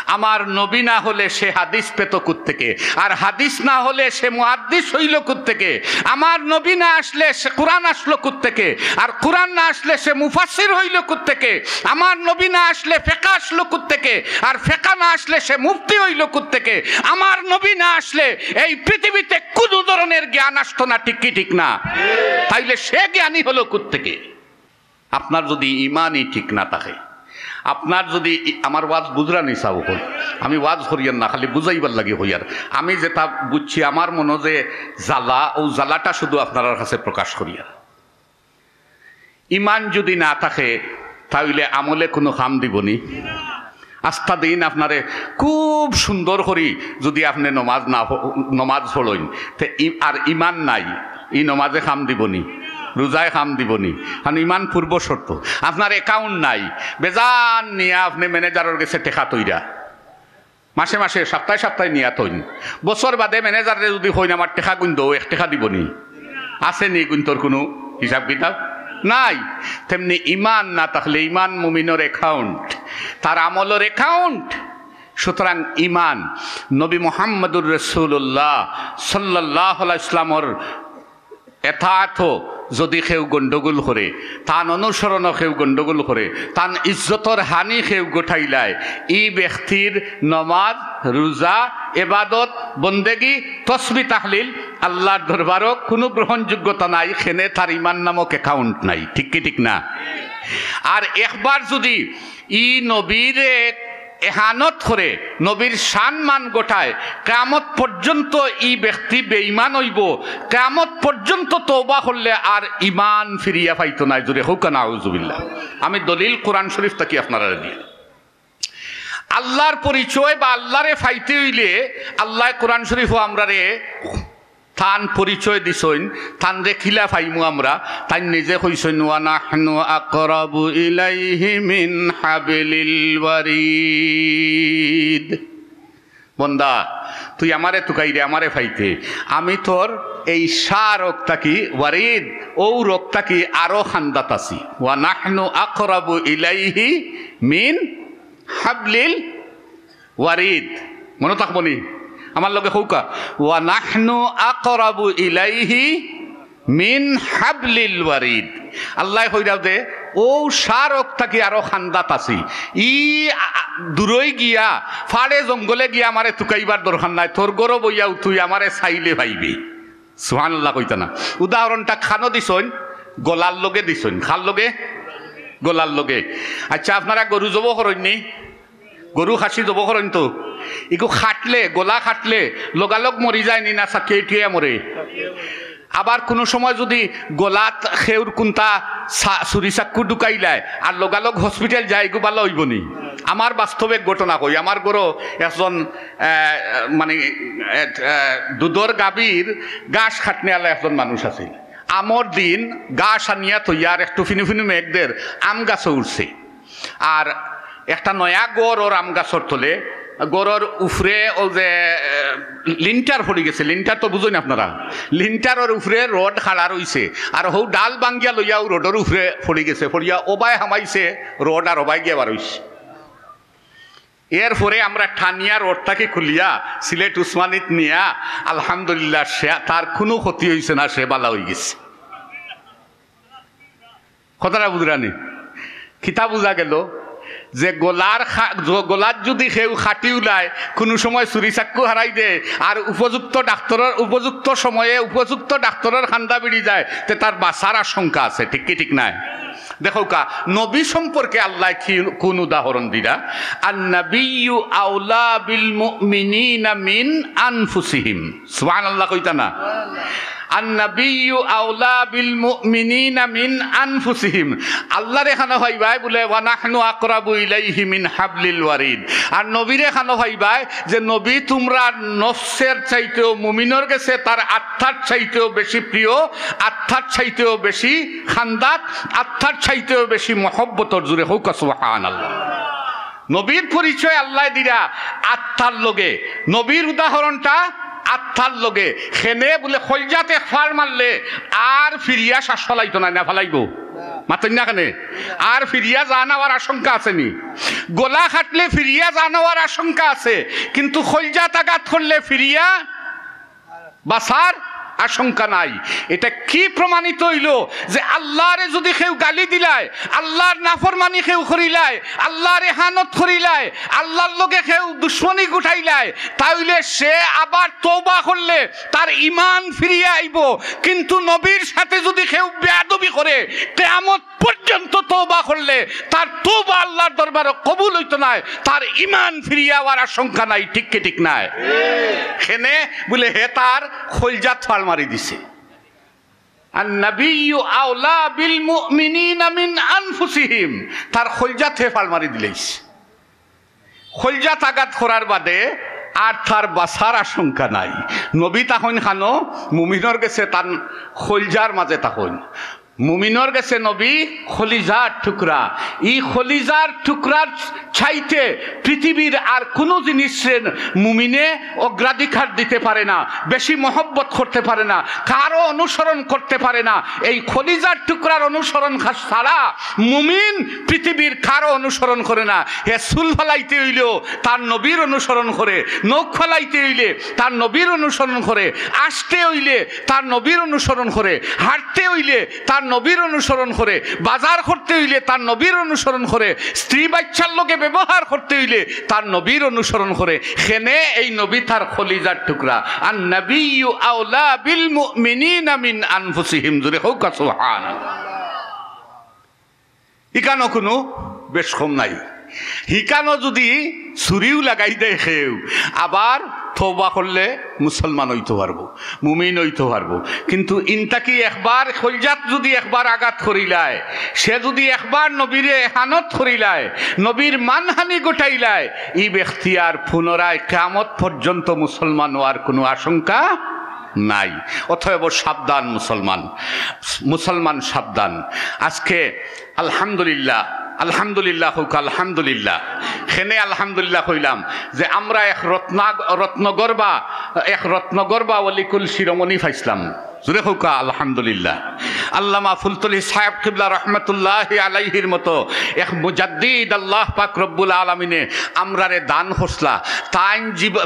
আমার নবী না হলে সে হাদিস পেত কুত্তেকে, আর হাদিস না হলে সে মুহাদ্দিস হইল কুত্তেকে? আমার নবী না আসলে সে কোরআন আসলো কুত্তেকে, আর কোরআন না আসলে সে মুফাসসির হইল কুত্তেকে? আমার নবী না আসলে ফেকা আসলো কুত্তেকে, আর ফেকা না আসলে সে মুফতি হইল কুত্তেকে? আমার নবী না আসলে এই পৃথিবীতে কুনু ধরনের জ্ঞান আসতো না, ঠিক কি ঠিক না? তাইলে সে জ্ঞানী হলো কুত্তেকে? আপনার যুদি ইমানই ঠিক না থাকে, আপনার যুদি ই-, আমার ওয়াজ বুঝরা নি চাও অখন, আমি ওয়াজ করিয়ার না, খালি বুঝাইবার লাগি কইয়ার। আমি যেটা বুঝছি, আমার মনো যে জ্বালা, অউ জ্বালাটা শুধু আপনারার কাছে প্রকাশ করিয়ার। ইমান যুদি না থাকে, তাইলে আমলে কুনু কাম দিবো নি? আস্তা দিন আপনারে খুব সুন্দর করি যুদি আপনে নমাজ না প-, নমাজ পড়ইন, তে ই-, আর ইমান নাই, ই নমাজে কাম দিবো নি? রুজায় কাম দিবো নি? কারণ ইমান পূর্ব শর্ত। আপনার account নাই, বেজান নিয়া আপনে manager-অর গেছে টেকা থইরা, মাসে মাসে, সাপ্তায় সাপ্তায় নিয়া থইন, বছর বাদে manager-রে যুদি কইন, "আমার টেকা গুইন দেও", এক টেকা দিবো নি? আছে নি গুইনতর কুনু হিসাব কিতাব? নাই। তেমনি ইমান না থাকলে, ইমান মুমিনর account, তার আমলর account। সুতরাং ইমান, নবী মুহাম্মদুর রাসূলুল্লাহ সাল্লাল্লাহু আলাইহি ওয়াসাল্লামর এতাআত, যদি কেউ গণ্ডগোল করে, তান অনুসরণও কেউ গণ্ডগোল করে, তান ইজ্জতর হানি কেউ ঘটাইলায়, ই ব্যক্তির নমাজ, রোজা, এবাদত, বন্দেগি, তসবি, তাহলিল আল্লাহর দরবারও কুনু গ্রহণযোগ্যতা নাই, কেনে তার ইমান নামক account নাই। ঠিক কি ঠিক না? আর একবার যদি ই নবীরে এহানত করে, নবীর সম্মান ঘটায়, কিয়ামত পর্যন্ত ই ব্যক্তি বেঈমান অইবো, কিয়ামত পর্যন্ত তওবা করলে আর ইমান ফিরিয়া পাইতো নায়। জোরে কউক্কা নাউজুবিল্লাহ। আমি দলিল কোরআন শরীফ থাকি আপনারারে দিয়ার। আল্লাহর পরিচয় বা আল্লাহরে পাইতে অইলে আল্লায় কোরআন শরীফো আমরারে তান পরিচয় দিছইন, তানরে কিলা পাইমু আমরা, তাইন নিজে কইছইন, "ওয়া নাহনু আকরাবু ইলাইহি মিন হাবলিল ওয়ারিদ।" বন্দা, তুই আমারে তুকাইরে আমারে পাইতে, আমি তোর এই শাহ রগ থাকি, ওয়ারিদ, অউ রগ থাকি আরো খান্দাত আছি। "ওয়া নাহনু আকরাবু ইলাইহি মিন হাবলিল ওয়ারিদ।" মনো থাকবো নি? আমার লগে কউক্কা, "ওয়া নাহনু আকরাবু ইলাইহি মিন হাবলিল ওয়ারিদ।" আল্লায় কইরা দে, অউ শাহ রগ থাকি আরো খান্দাত আছি। ই আ-, আ-, দূরই গিয়া, ফাড়ে জঙ্গলে গিয়া আমারে তুকাইবার দরকার নাই, তোর ঘরো বইয়াউ তুই আমারে চাইলে পাইবি। সুবহানাল্লাহ কইতা না? উদাহরণটা খানো দিছইন, গলার লগে দিছইন। খার লগে? গলার লগে। আচ্ছা, আপনারা গরু জবো করইন নি? গরু খাসি জবো করইন তো? ইগু কাটলে, গলা কাটলে লগালগ মরি যায় নি, না চাকিয়া উঠিয়া মরে? আবার কুনু সময় যুদি গলাত কেউর কুন্তা চা-, ছুরি চাক্কু ঢুকাইলায় আর লগালগ hospital যায়, ইগু ভালা অইবো নি? আমার বাস্তব এক ঘটনা কই। আমার ঘরো একজন, আহ, মানে, আহ, আহ, দুধর গাভীর ঘাস কাটনেআলা একজন মানুষ আছিল। আমর দিন ঘাস আনিয়া থইয়া আর একটু ফিনু ফিনু মেঘ দের, আম গাছো উঠছে। আর একটা নয়া ঘর ওর আম গাছর তলে, ঘরর উপরে অউ যে, আহ, লিন্টার পড়ি গেছে, লিন্টার তো বুঝইন আপনারা, লিন্টারর উপরে রড খাড়া রইছে, আর হউ ডাল ভাঙ্গিয়া লইয়া অউ রডর উপরে পড়ি গেছে, পড়িয়া ওবায় হামাইছে রড আর ওবায় গিয়া বার অইছে। এরপরে আমরা টানিয়া রড থাকি খুলিয়া সিলেট উসমানীত নিয়া, আলহামদুলিল্লাহ, সে, তার কুনু ক্ষতি অইছে না, সে ভালা অইগেছে। কথাটা বুঝরা নি? কিতা বুঝা গেল? যে গলার খা-, গ-, গলাত যুদি কেউ কাটিউলায়, কুনু সময় ছুরি চাক্কু হারাই দে, আর উপযুক্ত ডাক্তরর, উপযুক্ত সময়ে উপযুক্ত ডাক্তরর কান্দা বিড়ি যায়, তে তার বাঁচার আশঙ্কা আছে। ঠিক কি ঠিক নায়? দেখউক্কা, নবী সম্পর্কে আল্লায় কি, কুন উদাহরণ দিরা? "আন নাবিয়্যু আওলা বিল মুমিনিনা মিন আনফুসিহিম।" সুবহানাল্লাহ কইতা না? "আন নাবিয়্যু আওলা বিল মুমিনিনা মিন আনফুসিহিম।" আল্লারে খানো পাইবায় বুলে, "ওয়া নাহনু আকরাবু ইলাইহি মিন হাবলিল ওয়ারিদ।" আর নবীরে খানো পাইবায় যে, "নবী, তুমরার নফসের চাইতেও, মুমিনর গেছে তার আত্মার চাইতেও বেশি প্রিয়, আত্মার চাইতেও বেশি খান্দাত, আত্মার চাইতেও বেশি মহব্বতর।" জুরে কউক্কা সুবহানাল্লাহ। নবীর পরিচয় আল্লায় দিরা আত্মার লগে, নবীর উদাহরণটা আত্মার লগে। কেনে বুলে, কইলজাত এক ফাড় মারলে আর ফিরিয়া শ্বাস ফালাইতো নায়, না ফালাইবো? মাতইন না কেনে? আর ফিরিয়া জান অওয়ার আশঙ্কা আছে নি? গলা কাটলে ফিরিয়া জান অওয়ার আশঙ্কা আছে, কিন্তু কইলজাত আঘাত করলে ফিরিয়া বাঁচার আশঙ্কা নাই। এটা কি প্রমাণিত অইলো যে আল্লারে যুদি কেউ গালি দিলায়, আল্লার নাফরমানি কেউ করিলায়, আল্লার এহানত করিলায়, আল্লার লগে কেউ দুশমনি গুটাইলায়, তাইলে সে আবার তওবা করলে তার ইমান ফিরিয়া আইবো। কিন্তু নবীর সাথে যুদি কেউ বেয়াদবি করে, কিয়ামত পর্যন্ত তওবা করলে তার তওবা আল্লার দরবারো কবুল অইতো নায়, তার ইমান ফিরিয়া আওয়ার আশঙ্কা নাই। ঠিক কি ঠিক নায়? কেনে বুলে, হে তার কইলজাত ফাড় মারি দিছে। আন নাবিয়্যু আওলা বিল মুমিনিনা মিন আনফুসিহিম, তার কইলজাত হে ফাড় মারি দিলাইছে। কইলজাত আঘাত করার বাদে আর তার বাঁচার আশঙ্কা নাই। নবী থাকইন খানো, মুমিনর গেছে তান কইলজার মাঝে থাকইন। মুমিনর গেছে নবী খলিজার টুকরা। ই খলিজার টুকরার চাইতে পৃথিবীর আর কোনো জিনিসরে মুমিনে অগ্রাধিকার দিতে পারে না, বেশি মহব্বত করতে পারে না, কারো অনুসরণ করতে পারে না। এই খলিজার টুকরার অনুসরণ খা-, ছাড়া মুমিন পৃথিবীর কারো অনুসরণ করে না। হে চুল ফালাইতে অইলেও তার নবীর অনুসরণ করে, নখ ফালাইতে অইলে তার নবীর অনুসরণ করে, আসতে অইলে তার নবীর অনুসরণ করে, হাঁটতে অইলে তার নবীর অনুসরণ করে, বাজার করতে অইলে তার নবীর অনুসরণ করে, স্ত্রী বাচ্চার লগে ব্যবহার করতে অইলে তার নবীর অনুসরণ করে। কেনে? এই নবী তার খলিজার টুকরা। আন নাবিয়্যু আওলা বিল মুমিনিনা মিন আনফুসিহিম। জোরে কউক্কা সুবহানাল্লাহ। ইখানো কুনু বেশ কম নাই। হিখানো যুদি ছুরিও লাগাই দেয় কেউ, আবার তওবা করলে মুসলমান অইতো পারবো, মুমিন অইতো পারবো। কিন্তু ইনতাকি একবার খলিজাত যুদি একবার আঘাত করিলায়, সে যুদি একবার নবীরে এহানত করিলায়, নবীর মানহানি ঘটাইলায়, ই ব্যক্তি আর পুনরায় কিয়ামত পর্যন্ত মুসলমান অওয়ার কুনু আশঙ্কা নাই। অতএব সাবধান মুসলমান, মুসলমান সাবধান। আজকে আলহামদুলিল্লাহ, আলহামদুলিল্লাহ কউক্কা, আলহামদুলিল্লাহ। কেনে আলহামদুলিল্লাহ কইলাম যে আমরা এক রত্না-, রত্নগর্ভা, এক রত্নগর্ভা অলিকুল শিরোমণি পাইছলাম। জোরে কউক্কা আলহামদুলিল্লাহ। আল্লামা ফুলতলি সাহেব কিবলা রহমতুল্লাহি আলাইহির মতো এক মুজাদ্দিদ আল্লাহ পাক রব্বুল আলামিনে আমরারে দান করছলা। তাইন জীব-,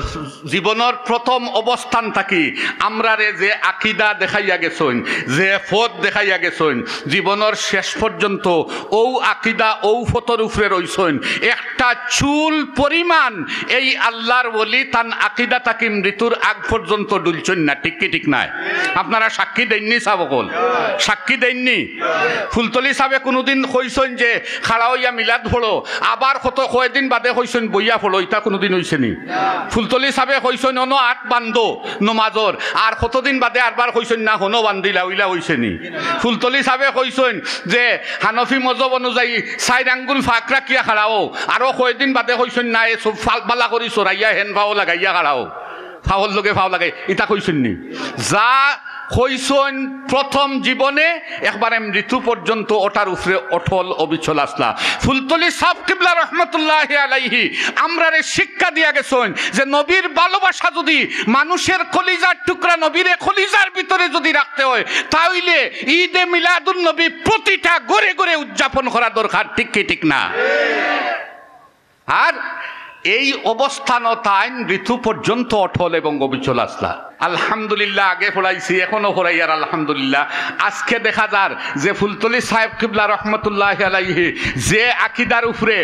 জীবনর প্রথম অবস্থান থাকি আমরারে যে আকিদা দেখাইয়া গেছইন, যে পথ দেখাইয়া গেছইন, জীবনর শেষ পর্যন্ত অউ আকিদা, অউ পথর উপরে রইছইন। একটা চুল পরিমাণ এই আল্লাহর ওলি তান আকিদা থাকি মৃত্যুর আগ পর্যন্ত ডুলছইন না, ঠিক কি ঠিক নায়? আপনারা সাক্ষী দেইননি সাব অকল? সাক্ষী দেইননি? ফুলতলি সাবে কুনুদিন কইছইন যে খাড়া অইয়া মিলাদ পড়ো, আবার কত কয়দিন বাদে কইছইন বইয়া পড়ো, ইতা কুনুদিন অইছে নি? ফুলতলি সাবে কইছইন অনো আত বান্ধো নমাজর, আর কতদিন বাদে আরবার কইছইন না হনো বান্ধিলা, অইলা অইছে নি? ফুলতলি সাবে কইছইন যে হানফি মজহব অনুযায়ী চাইর আঙ্গুল ফাক রাখিয়া খাড়াও, আরো কয়দিন বাদে কইছইন না এ সব ফাল-, বালা করি সরাইয়া হেন ফাও লাগাইয়া খাড়াও, ফাওর লগে ফাও লাগাই, ইতা কইছইন নি? যা কইছইন প্রথম জীবনে একবারে মৃত্যু পর্যন্ত ওটার উপরে অটল অবিচল আছলা। ফুলতলি সাব কিবলা রহমতুল্লাহি আলাইহি আমরারে শিক্ষা দিয়া গেছইন যে নবীর ভালোবাসা যুদি মানুষের কলিজার টুকরা নবীরে কলিজার ভিতরে যুদি রাখতে হয়, তাইলে ঈদে মিলাদুন নবী প্রতিটা ঘরে ঘরে উদযাপন করা দরকার, ঠিক কি ঠিক না? আর এই অবস্থানও তাইন মৃত্যু পর্যন্ত অটল এবং অবিচল আছলা। আলহামদুলিল্লাহ, আগে পড়াইছি, এখনো পড়াইয়ার আলহামদুলিল্লাহ। আজকে দেখা যার যে ফুলতলি সাহেব কিবলা রহমতুল্লাহ আলাইহি যে আকিদার উপরে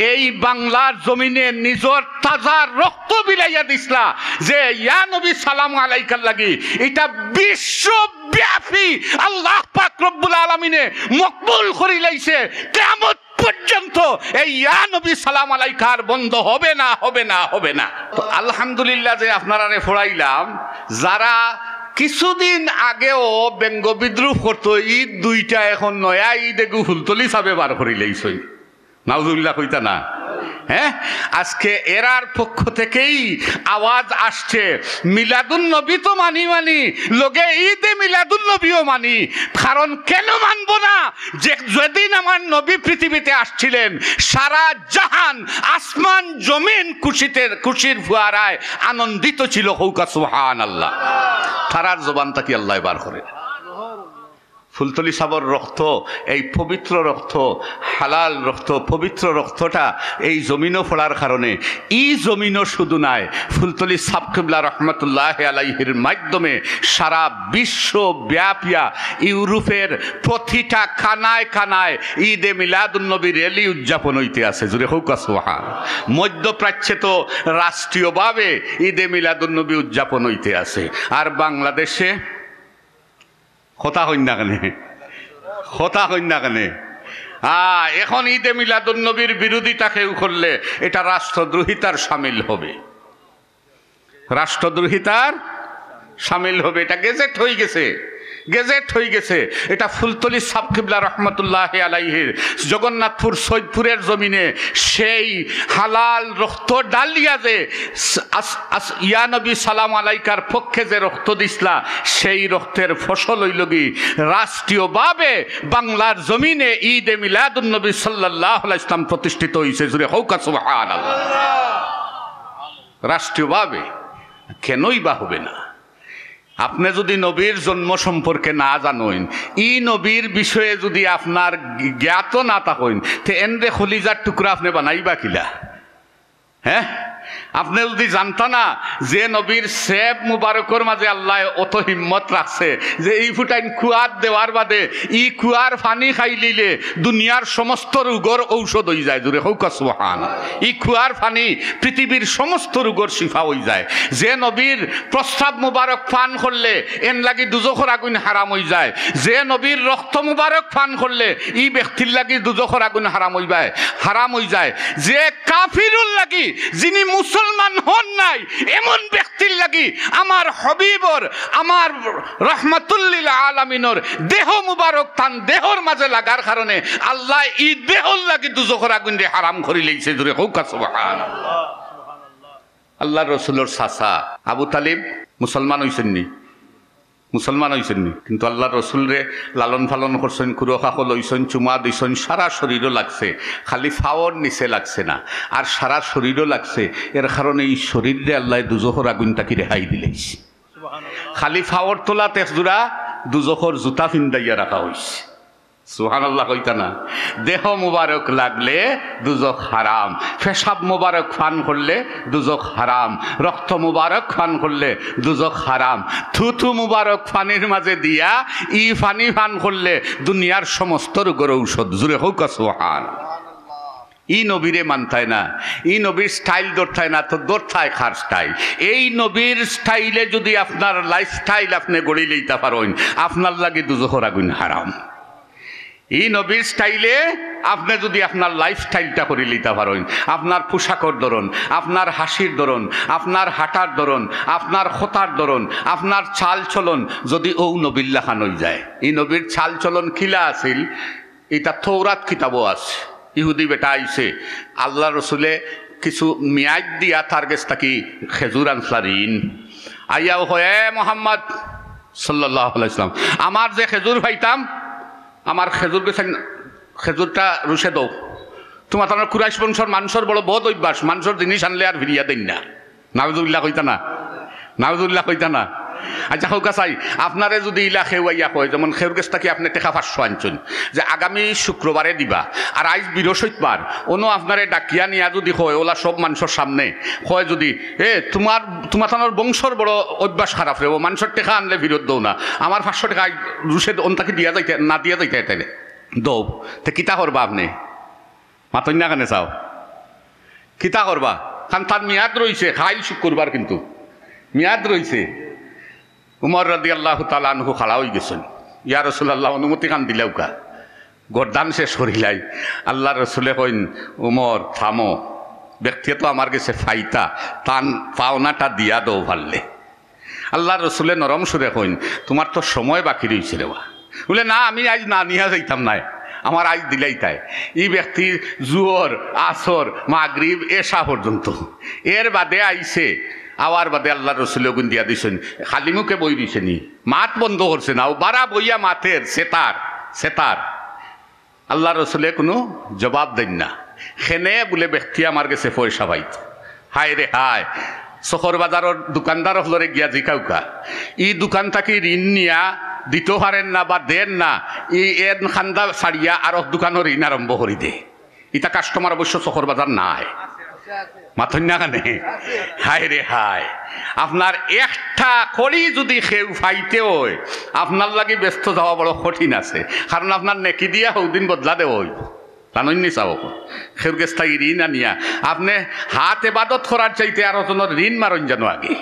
এই বাংলার জমিনে নিজর তাজা রক্ত বিলাইয়া দিছলা, যে ইয়া নবী সালাম আলাইকার লাগি, ইটা বিশ্বব্যাপী আল্লাহ পাক রব্বুল আলামিনে মকবুল করিলাইছে। কিয়ামত পর্যন্ত এই ইয়া নবী সালাম আলাইকার বন্ধ হবে না, হবে না, হবে না। তো আলহামদুলিল্লাহ যে আপনারারে পড়াইলাম, যারা কিছুদিন আগেও ব্যঙ্গ বিদ্রুপ করতো, ঈদ দুইটা এখন নয়া ঈদ এগু ফুলতলি সাবে বার করিলাইছইন। নাউজুবিল্লাহ কইতা না? হ্যাঁ, আজকে এরার পক্ষ থেকেই আওয়াজ আসছে, মিলাদুন নবী তো মানি মানি, লগে ঈদে মিলাদুন নবীও মানি। কারণ কেন মানবো না? যে যেদিন আমার নবী পৃথিবীতে আসছিলেন, সারা জাহান, আসমান জমিন খুশিতে, খুশির ফুয়ারায় আনন্দিত ছিল। কউক্কা সুবহানাল্লাহ। তারার জবান থাকি আল্লায় বার করে। ফুলতলি সাবর রক্ত, এই পবিত্র রক্ত, হালাল রক্ত, পবিত্র রক্তটা এই জমিনো পড়ার কারণে ই জমিনো শুধু নায়, ফুলতলি সাব কিবলা রহমতুল্লাহ আলাইহির মাধ্যমে সারা বিশ্বব্যাপিয়া ইউরোপের প্রতিটা কানায় কানায় ঈদে মিলাদুন নবী র‍্যালি উদযাপন অইতে আছে। জোরে কউক্কা সুবহান। মধ্যপ্রাচ্যে তো রাষ্ট্রীয়ভাবে ঈদে মিলাদুন নবী উদযাপন অইতে আছে। আর বাংলাদেশে কথা কইন না কেনে? কথা কইন না কেনে? আ, এখন ঈদে মিলাদুন নবীর বিরোধিতা কেউ করলে এটা রাষ্ট্রদ্রোহিতার সামিল হবে, রাষ্ট্রদ্রোহিতার সামিল হবে। এটা গেজেট হয়ে গেছে। গেজেট হয়ে গেছে। এটা ফুলতলি সাব কিবলা রহমতুল্লাহ আলাইহির জগন্নাথপুর সৈয়দপুরের জমিনে সেই হালাল রক্ত ঢালিয়া যে আস-, আস-, ইয়া নবী সালাম আলাইকার পক্ষে যে রক্ত দিছলা, সেই রক্তের ফসল অইলগি রাষ্ট্রীয়ভাবে বাংলার জমিনে ঈদে মিলাদুন নবী সাল্লাল্লাহু আলাইহি ওয়াসাল্লাম প্রতিষ্ঠিত হইছে। জোরে কউক্কা সুবহানাল্লাহ। রাষ্ট্রীয়ভাবে। কেনই বা হবে না? আপনে যদি নবীর জন্ম সম্পর্কে না জানইন, ই নবীর বিষয়ে যদি আপনার জ্ঞাত না থাকইন, তে এনরে খলিজার টুকরা আপনে বানাইবা কিলা? হ্যাঁ, আপনে যদি জানতা না যে নবীর সেব মুবারকর মাঝে আল্লায় অত হিম্মত রাখছে যে ই ফুটাইন কুয়াত দেওয়ার বাদে ই কুয়ার পানি খাইলিলে দুনিয়ার সমস্ত রোগর ঔষধ হয়ে যায়, জোরে কউক্কা সুবহান। ই কুয়ার পানি পৃথিবীর সমস্ত রোগর শিফা হয়ে যায়। যে নবীর প্রস্রাব মুবারক পান করলে এন লাগি দুজখর আগুন হারাম হয়ে যায়, যে নবীর রক্ত মুবারক পান করলে ই ব্যক্তির লাগি দুজখর আগুন হারাম হইবায়, হারাম হয়ে যায়। যে কাফিরুর লাগি, যিনি মুসলমান হন নাই, এমন ব্যক্তির লাগি আমার হাবিবর, আমার রহমাতুল্লিল আলামিনর দেহ মুবারক তান দেহর মাঝে লাগার কারণে আল্লায় ই দেহর লাগি দুজখর আগুনরে হারাম করিলাইছে। জোরে কউক্কা সুবহানাল্লাহ। আল্লাহর রসুলর চাচা আবু তালিব মুসলমান হইছেন নি? মুসলমান হইছেন নি? কিন্তু আল্লাহর রসুলরে লালন পালন করছেন, কুরো কাকো লইছেন, চুমা দিছেন, সারা শরীরও লাগছে, খালি পাওর নিচে লাগছে না, আর সারা শরীরও লাগছে। এর কারণে ই শরীররে আল্লায় দুজখর আগুন থাকি রেহাই দিলাইছে। খালি পাওর তলাত এক জোড়া দুজখর জুতা ফিন্দাইয়া রাখা হইছে। সুবহানাল্লাহ কইতা না? দেহ মুবারক লাগলে দুজখ হারাম, পেশাব মুবারক পান করলে দুজখ হারাম, রক্ত মুবারক পান করলে দুজখ হারাম। থুথু মুবারক পানির মাঝে দিয়া ই পানি পান করলে দুনিয়ার সমস্ত রোগর ঔষধ। জোরে কউক্কা সুবহান। ই নবীরে মানতায় না, ই নবীর স্টাইল ধরতায় না, তো ধরতায় কার স্টাইল? এই নবীর স্টাইলে যদি আপনার লাইফস্টাইল আপনে গড়ি লইতা পারইন, আপনার লাগি দুজখর আগুন হারাম। ই নবীর স্টাইলে আপনে যদি আপনার লাইফস্টাইলটা করি লইতা পারইন, আপনার পোশাকর ধরন, আপনার হাসির ধরন, আপনার হাঁটার ধরন, আপনার কথার ধরন, আপনার চাল চলন যদি ও নবীর লাখান হই যায়, ই নবীর চাল চলন কিলা আছিল, ইটা তৌরাত কিতাবও আছে। ইহুদি বেটা আইছে, আল্লাহর রসুলে কিছু মেয়াদ দিয়া তার গেছ থাকি খেজুর আনছলা ঋণ। আইয়াও কয়, "এ মোহাম্মদ সাল্লাল্লাহু আলাইহি ওয়াসাল্লাম, আমার যে খেজুর পাইতাম, আমার খেজুর গেছ, খেজুরটা রুশে দেও।" তুমার তার কুরাইশ বংশর মানষর বড় বদ অভ্যাস, মানষর জিনিস আনলে আর ফিরিয়া দেইন না। নাউজুবিল্লাহ কইতা না? নাউজুবিল্লাহ কইতা না? আচ্ছা, কউক্কা চাই, আপনারে যদি ইলা কেউ আইয়া কয়, যেমন কেউর গেছ থাকি আপনে টেকা পাঁচশো আনছইন, যে আগামী শুক্রবারে দিবা, আর আইজ বৃহস্পতিবার, অনো আপনারে ডাকিয়া নিয়া যদি কয়, ওলা সব মানষর সামনে কয় যদি, "এ, তুমার, তুমার তানোর বংশর বড় অভ্যাস খারাপ রে, ও মানষর টেকা আনলে ফিরত দেও না, আমার পাঁচশো টেকা আইজ রুশে অন থাকি দিয়া যাইতে, না দিয়া যাইতে তাইলে দেও", তে কিতা করবা আপনে? মাতইন না কেনে চাও? কিতা করবা? কারণ তার মেয়াদ রইছে, কাইল শুক্রবার কিন্তু মেয়াদ রইছে। উমর রাদিয়াল্লাহু তাআলা আনহু খাড়া হই গেছইন, "ইয়া রাসূলুল্লাহ, অনুমতি খান দিলাউক্কা, গর্দান শেষ করিলাই।" আল্লাহর রসুলে কইন, "উমর, থামো, ব্যক্তিয়ে তো আমার গেছে ফাইতা, তান পাওনাটা দিয়া দেও পারলে।" আল্লাহর রসুলে নরম সুরে কইন, "তুমার তো সময় বাকি রইছে রে বা।" বুলে, "না, আমি আইজ না নিয়া যাইতাম নায়, আমার আইজ দিলাইতায়।" ই ব্যক্তি জুহর, আসর, মাগরিব, এশা পর্যন্ত, এর বাদে আইছে, আওয়ার বাদে আল্লাহর রসুলে অগুন দিয়া দিছইন, খালি মুখে বই রইছে নি, মাত বন্ধ করছে না, ও বারা বইয়া মাতের, সেতার, সেতার। আল্লাহর রসুলে কুনু জবাব দেইন না। কেনে বুলে, "ব্যক্তি আমার গেছে পয়সা পাইত।" হায় রে হায়, চকর বাজারর দোকানদার অকলরে গিয়া জিকাউক্কা, ই দোকান থাকি ঋণ নিয়া দিতো পারের না বা দের না, ই এন কান্দা ছাড়িয়া আরক দোকানর ঋণ আরম্ভ করি দে। ইতা কাস্টমার অবশ্য চকর বাজার নায়। মাতইন না কেনে? হায় রে হায়। আপনার একটা কড়ি যদি কেউ পাইতে অয়, আপনার লাগি বেহেস্তো যাওয়া বড় কঠিন আছে, কারণ আপনার নেকি দিয়া হউদিন বদলা দেওয়া অইবো। জানইন নি চাও, কেউর গেছ থাকি ঋণ আনিয়া আপনে হাত এবাদত করার চাইতে আরো জনর ঋণ মারইন জানো আগে,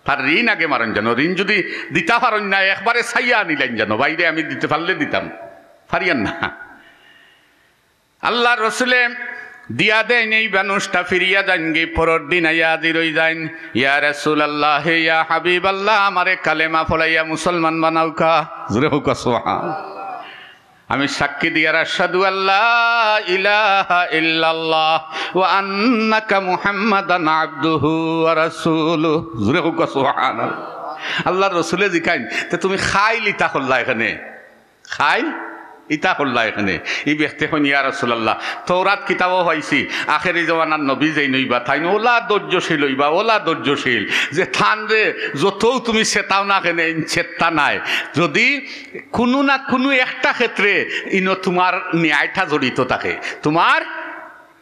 তার ঋণ আগে মারইন জানো। ঋণ যদি দিতা পারইন না, একবারে চাইয়া আনিলাইন জানো, "ভাইরে, আমি দিতে পারলে দিতাম, পারিয়ার না।" আল্লাহর রসুলে দিয়া দেইন, এই মানুষটা ফিরিয়া যাইনগি, পরর দিন আইয়া হাজির অইযাইন, "ইয়া রাসূলুল্লাহ, ইয়া হাবিবাল্লাহ, আমারে কালেমা পড়াইয়া মুসলমান বানাউক্কা।" জোরে কউক্কা সুবহান। আমি সাক্ষী দিয়ার, "আশহাদু আল্লা ইলাহা ইল্লাল্লাহ ওয়া আন্নাকা মুহাম্মাদান আবদুহু ওয়া রাসূলুহু।" জোরে কউক্কা সুবহানাল্লাহ। আল্লার রসুলে জিকাইন, "তে তুমি খাইল ইতা করলা এখানে?" খাইল ইতা করলা এখানে। ই ব্যক্তি কইন, "ইয়া রাসূলুল্লাহ, তৌরাত কিতাবো পাইছি, আখেরি জমানার নবী যেইন অইবা, তাইন অলা ধৈর্যশীল অইবা, অলা ধৈর্যশীল, যে তানরে যতউ তুমি চেতাও না কেনে, ইন চেততা নায়। যদি কুনু না কুনু একটা ক্ষেত্রে ইনো তুমার ন্যায়টা জড়িত থাকে, তুমার,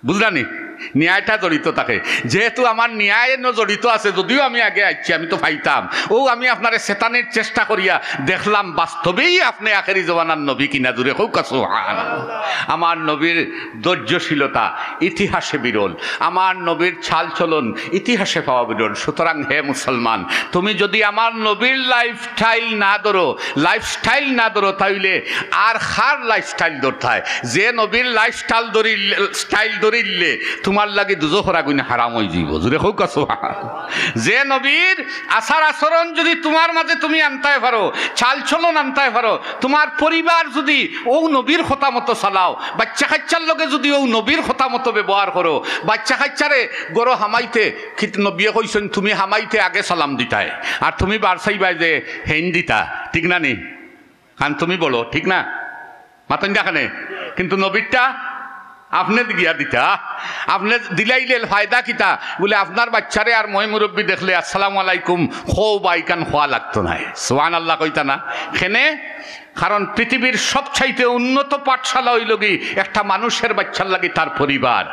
বুঝলানি, ন্যায়টা জড়িত থাকে। যেহেতু আমার ন্যায় ইনো জড়িত আছে, যদিও আমি আগে আইছি, আমি তো পাইতাম। অউ আমি আপনারে চেতানির চেষ্টা করিয়া দেখলাম, বাস্তবেই আপনে আখেরি জমানার নবী কিনা।" জোরে কউক্কা সুবহানাল্লাহ। আমার নবীর ধৈর্যশীলতা ইতিহাসে বিরল, আমার নবীর চালচলন ইতিহাসে পাওয়া বিরল। সুতরাং হে মুসলমান, তুমি যদি আমার নবীর লাইফস্টাইল না ধরো, লাইফস্টাইল না ধরো, তাইলে আর কার লাইফস্টাইল ধরতায়? যে নবীর লাইফস্টাইল ধরিল-, স্টাইল ধরিলে তুমার লাগি দুজখর আগুইন হারাম অইযিবো। জোরে কউক্কা সুবহান। যে নবীর আচার আচরণ যদি তুমার মাঝে তুমি আনতায় পারো, চালচলন আনতায় পারো, তুমার পরিবার যদি অউ নবীর কথা মতো চালাও, বাইচ্চা কাইচ্চার লগে যদি অউ নবীর কথা মতো ব্যবহার করো, বাইচ্চা কাইচ্চারে ঘরো হামাইতে, কিতা নবীয়ে কইছইন, "তুমি হামাইতে আগে সালাম দিতায়, আর তুমি বার চাইবায় যে হেইন দিতা", ঠিক না নি? কারণ তুমি বড়, ঠিক না? মাতইন না কেনে? কিন্তু নবীরটা আপনে গিয়া দিতা, আপনে দিলাইলে ফায়দা কিতা? বুলে, "আপনার বাইচ্চারে আর ময়-মুরব্বি দেখলে আসসালামু আলাইকুম কও বা ইখান কওয়া লাগতো নায়।" সুবহানাল্লাহ কইতা না? কেনে? কারণ পৃথিবীর সবচাইতে উন্নত পাঠশালা অইলোগি একটা মানুষের বাইচ্চার লাগি তার পরিবার।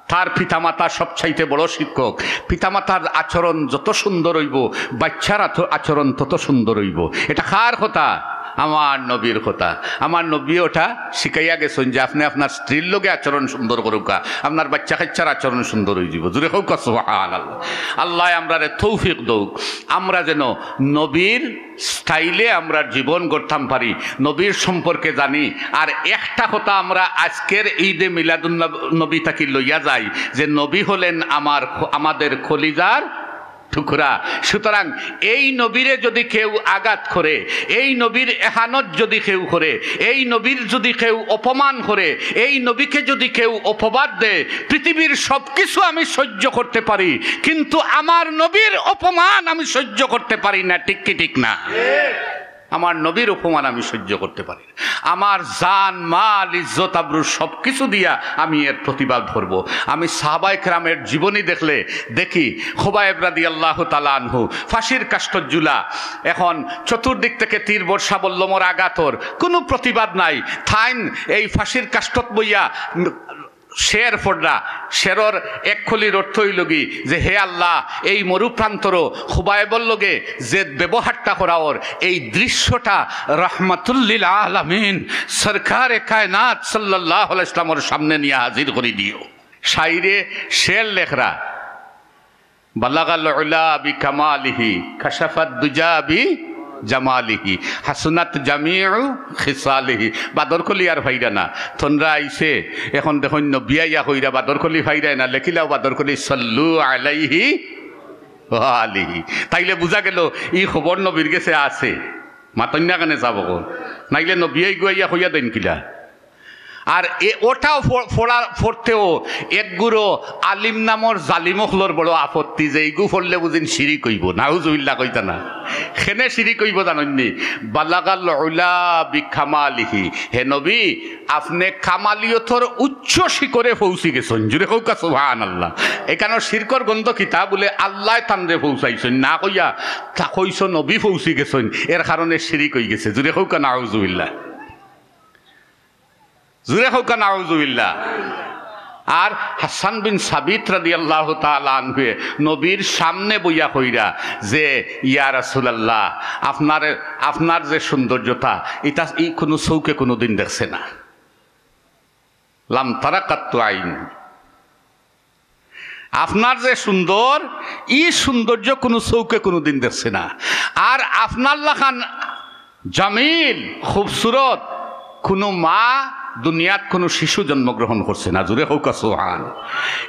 তার পিতামাতা সবচাইতে বড় শিক্ষক। পিতামাতার আচরণ যত সুন্দর অইবো, বাইচ্চার আচ-, আচরণ তত সুন্দর অইবো। ইটা কার কথা? আমার নবীর কথা। আমার নবীয়ে ওটা শিখাইয়া গেছইন যে আপনে আপনার স্ত্রীর লগে আচরণ সুন্দর করউক্কা, আপনার বাইচ্চা কাইচ্চার আচরণ সুন্দর অইযিবো। জোরে কউক্কা সুবহানাল্লাহ। আল্লায় আমরারে তৌফিক দউক, আমরা যেন নবীর স্টাইলে আমরার জীবন গড়তাম পারি, নবীর সম্পর্কে জানি। আর একটা কথা আমরা আজকের ঈদে মিলাদুন নব-, নবী থাকি লইয়া যাই যে নবী হলেন আমার খ-, আমাদের কলিজার টুকরা। সুতরাং এই নবীরে যদি কেউ আঘাত করে, এই নবীর এহানত যদি কেউ করে, এই নবীর যদি কেউ অপমান করে, এই নবীকে যদি কেউ অপবাদ দেয়, পৃথিবীর সবকিছু আমি সহ্য করতে পারি, কিন্তু আমার নবীর অপমান আমি সহ্য করতে পারি না। ঠিক কি ঠিক না? আমার নবীর অপমান আমি সহ্য করতে পারি না। আমার জান, মাল, ইজ্জত, আবরু সবকিছু দিয়া আমি এর প্রতিবাদ করব। আমি সাহাবায়ে কেরামের জীবনী দেখলে দেখি, খুবাইব রাদিয়াল্লাহু তাআলা আনহু ফাঁসির কাষ্ঠত ঝুলা, এখন চতুর্দিক থেকে তীর বর্ষা বল্লমর আঘাতর, কুনু প্রতিবাদ নাই। তাইন এই ফাঁসির কাষ্ঠত বইয়া শের পড়রা, শেরর এক কলির অর্থ অইলোগি যে, "হে আল্লাহ, এই মরু প্রান্তরও খুবাইবর লগে যে ব্যবহারটা করা অর, এই দৃশ্যটা রহমাতুল্লিল আলামিন সরকারে কায়নাত সাল্লাল্লাহু আলাইহি ওয়াসাল্লামর সামনে নিয়া হাজির করি দিও।" শাইরে শের লেখরা, "বালাগাল উলা বি কামালিহি, কাশাফাদ দুজা বি জামালিহি, হাসুনাত জামিউ খিসালিহি।" বাদর কলি আর ফাইরা না। তনরা আইছে, এখন দেখইন নবী আইয়া কইরা বাদর কলি ফাইরায় না, লেখিলাও বাদর কলি, "সাল্লু আলাইহি ওয়া আলিহি।" তাইলে বুঝা গেল, ই খবর নবীর গেছে আছে। মাতইন না কেনে যাবো গো? নাইলে নবী আইগুয়া ইয়া কইয়া দেন কিলা? আর এ, ওটাও ফ-, ফড়া-, ফড়তেও একগুরো আলিম নামর জালিম অকলর বড় আপত্তি যে ইগু ফড়লে বুঝিন শিরিক অইবো। নাউজুবিল্লাহ কইতা না। কেনে শিরিক অইবো জানইননি? "বালাগাল উলা বি কামালিহি।" হে নবী, আপনে কামালিয়তর উচ্চ শিখরে পৌঁছি গেছইন। জুরে কউক্কা সুবহানাল্লাহ। এখানো শিরকর গন্ধ কিতা? বুলে আল্লায় তানরে পৌঁছাইছইন, না কইয়া তা কইছো নবী পৌঁছি গেছইন, এর কারণে শিরিক অইগেছে। জুরে কউক্কা নাউজুবিল্লাহ। জুরে কউক্কা নাউজুবিল্লাহ। আর হাসান বিন সাবিত রাদিয়াল্লাহু তাআলা আনহুয়ে নবীর সামনে বইয়া কইরা যে, "ইয়া রাসূলুল্লাহ, আপনার, আপনার যে সৌন্দর্যতা, ইটা ই কুনু চউখে কুনুদিন দেখছে না। লাম তারা কাত্তু আইন।" আপনার যে সুন্দর, ই সৌন্দর্য কুনু চউখে কুনুদিন দেখছে না। আর আপনার লাখান জামিল, খুবসুরত, কুনু মা দুনিয়াত কুনু শিশু জন্মগ্রহণ করছে না। জোরে কউক্কা সুবহান।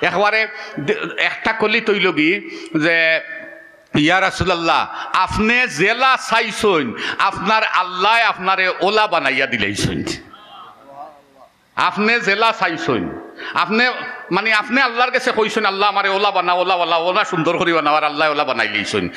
একবারে দে-, একটা কলি তৈলগি যে, "ইয়া রাসূলুল্লাহ, আপনে যেলা চাইছইন, আপনার আল্লায় আপনারে ওলা বানাইয়া দিলাইছইন।" আপনে যেলা চাইছইন, আপনে, মানে, আপনে আল্লার গেছে কইছইন, "আল্লাহ, আমারে ওলা বানাও, ওলা বানাও, ওলা সুন্দর করি বানাও", আর আল্লায় ওলা বানাইলাইছইন।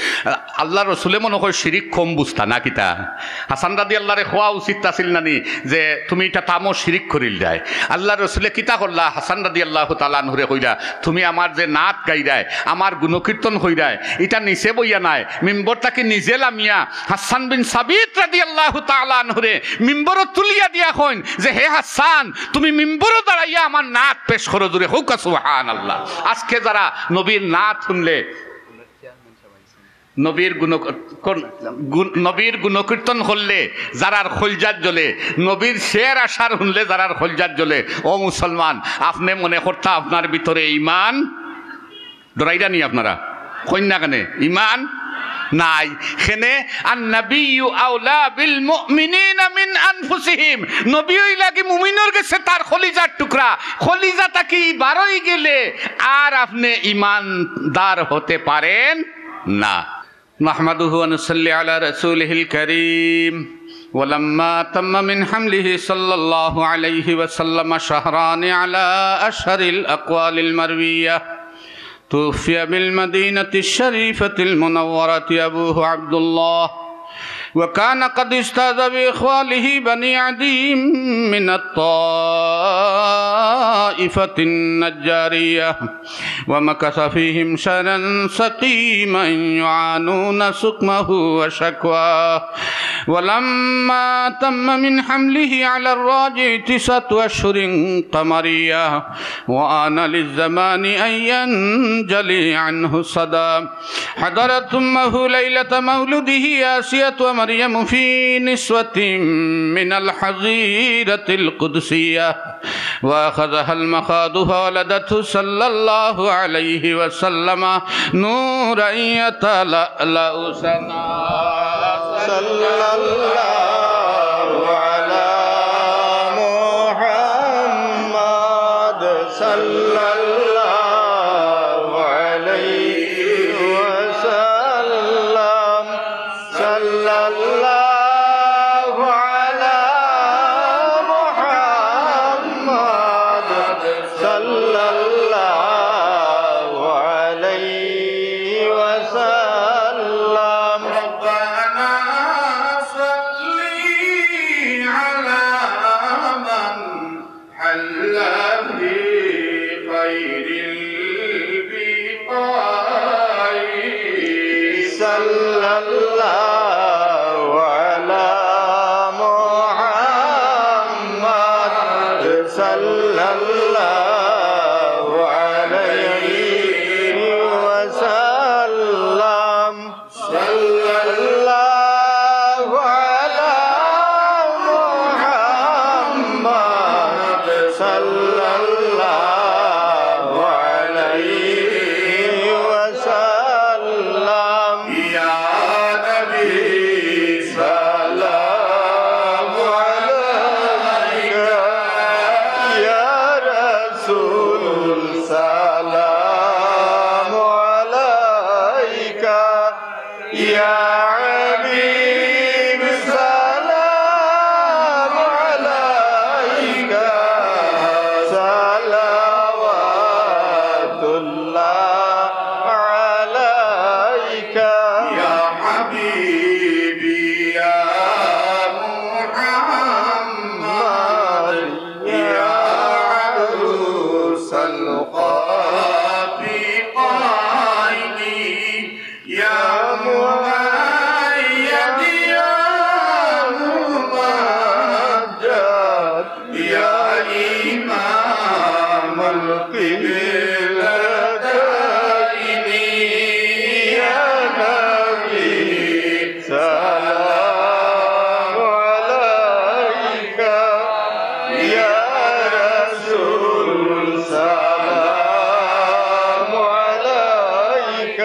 আল্লার রসুলে মনো কয় শিরিক কম বুঝতা না কিতা? হাসান রাদিয়াল্লাহরে কওয়া উচিত আছিল না নি যে, "তুমি ইটা তামো শিরিক করিলাইরায়"? আল্লার রসুলে কিতা করলা? হাসান রাদিয়াল্লাহু তাআলা আনহুরে কইলা, "তুমি আমার যে নাত গাইরায়, আমার গুণকীর্তন কইরায়, ইটা নিচে বইয়া নায়, মিম্বর থাকি নিজে লামিয়া হাসান বিন সাবিত রাদিয়াল্লাহু তাআলা আনহুরে মিম্বরো তুলিয়া দিয়া কইন যে, 'হে হাসান, তুমি মিম্বরো দাঁড়াইয়া আমার নাত পেশ করো'।" জোরে কউক্কা সুবহানাল্লাহ। আজকে যারা নবীর নাত হুনলে, নবীর গুণ-, কোন-, গুণ-, নবীর গুণকীর্তন করলে যারার কইলজাত জ্বলে, নবীর শের আশার হুনলে যারার কইলজাত জ্বলে, ও মুসলমান, আপনে মনে করতা আপনার ভিতরে ঈমান ডরাইরা নি আপনারা? কইন না কেনে? ঈমান নাই। কেনে? "আন-নাবিয়্যু আওলা বিল মুমিনিনা মিন আনফুসিহিম।" নবী অইলা কি মুমিনর গেছে তার কলিজার টুকরা। কলিজা থাকি বারই গেলে আর আপনে ঈমানদার হতে পারেন না। نحمده ونصلي على رسوله الكريم. ولما تم من حمله صلى الله عليه وسلم شهران على أشهر الأقوال المروية، توفي بالمدينة الشريفة المنورة أبوه عبد الله، وكان قد استاذ بإخواله بني عدي من الطائفة النجارية، ومكث فيهم شهرا سقيما يعانون سقمه وشكواه. ولما تم من حمله على الراجح تسعة أشهر قمرية، وآن للزمان أن ينجلي عنه الصدى، حضرت أمه ليلة مولده آسية ومريم في نسوة من الحظيرة القدسية، وأخذها المخاض فولدته صلى الله عليه وسلم نورا يتلألأ سنا. صلى الله على محمد، صلى الله عليه وسلم. صلى الله على محمد، صلى الله عليه وسلم. ربنا صل على من حل بخير البقاع. صلى الله على محمد، صلى الله عليه وسلم. صلى الله على محمد، صلى الله عليه وسلم. يا نبي سلام عليك، يا رسول سلام عليك، يا حبيب سلام عليك، صلوات الله عليك. يا حبيبي يا محمد، يا عروس الخافقين، يا مؤيد يا ممجد، يا إمام القبلتين، يا نبي سلام عليك، يا رسول سلام عليك،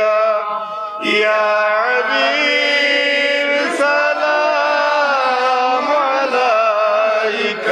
يا حبيب سلام عليك.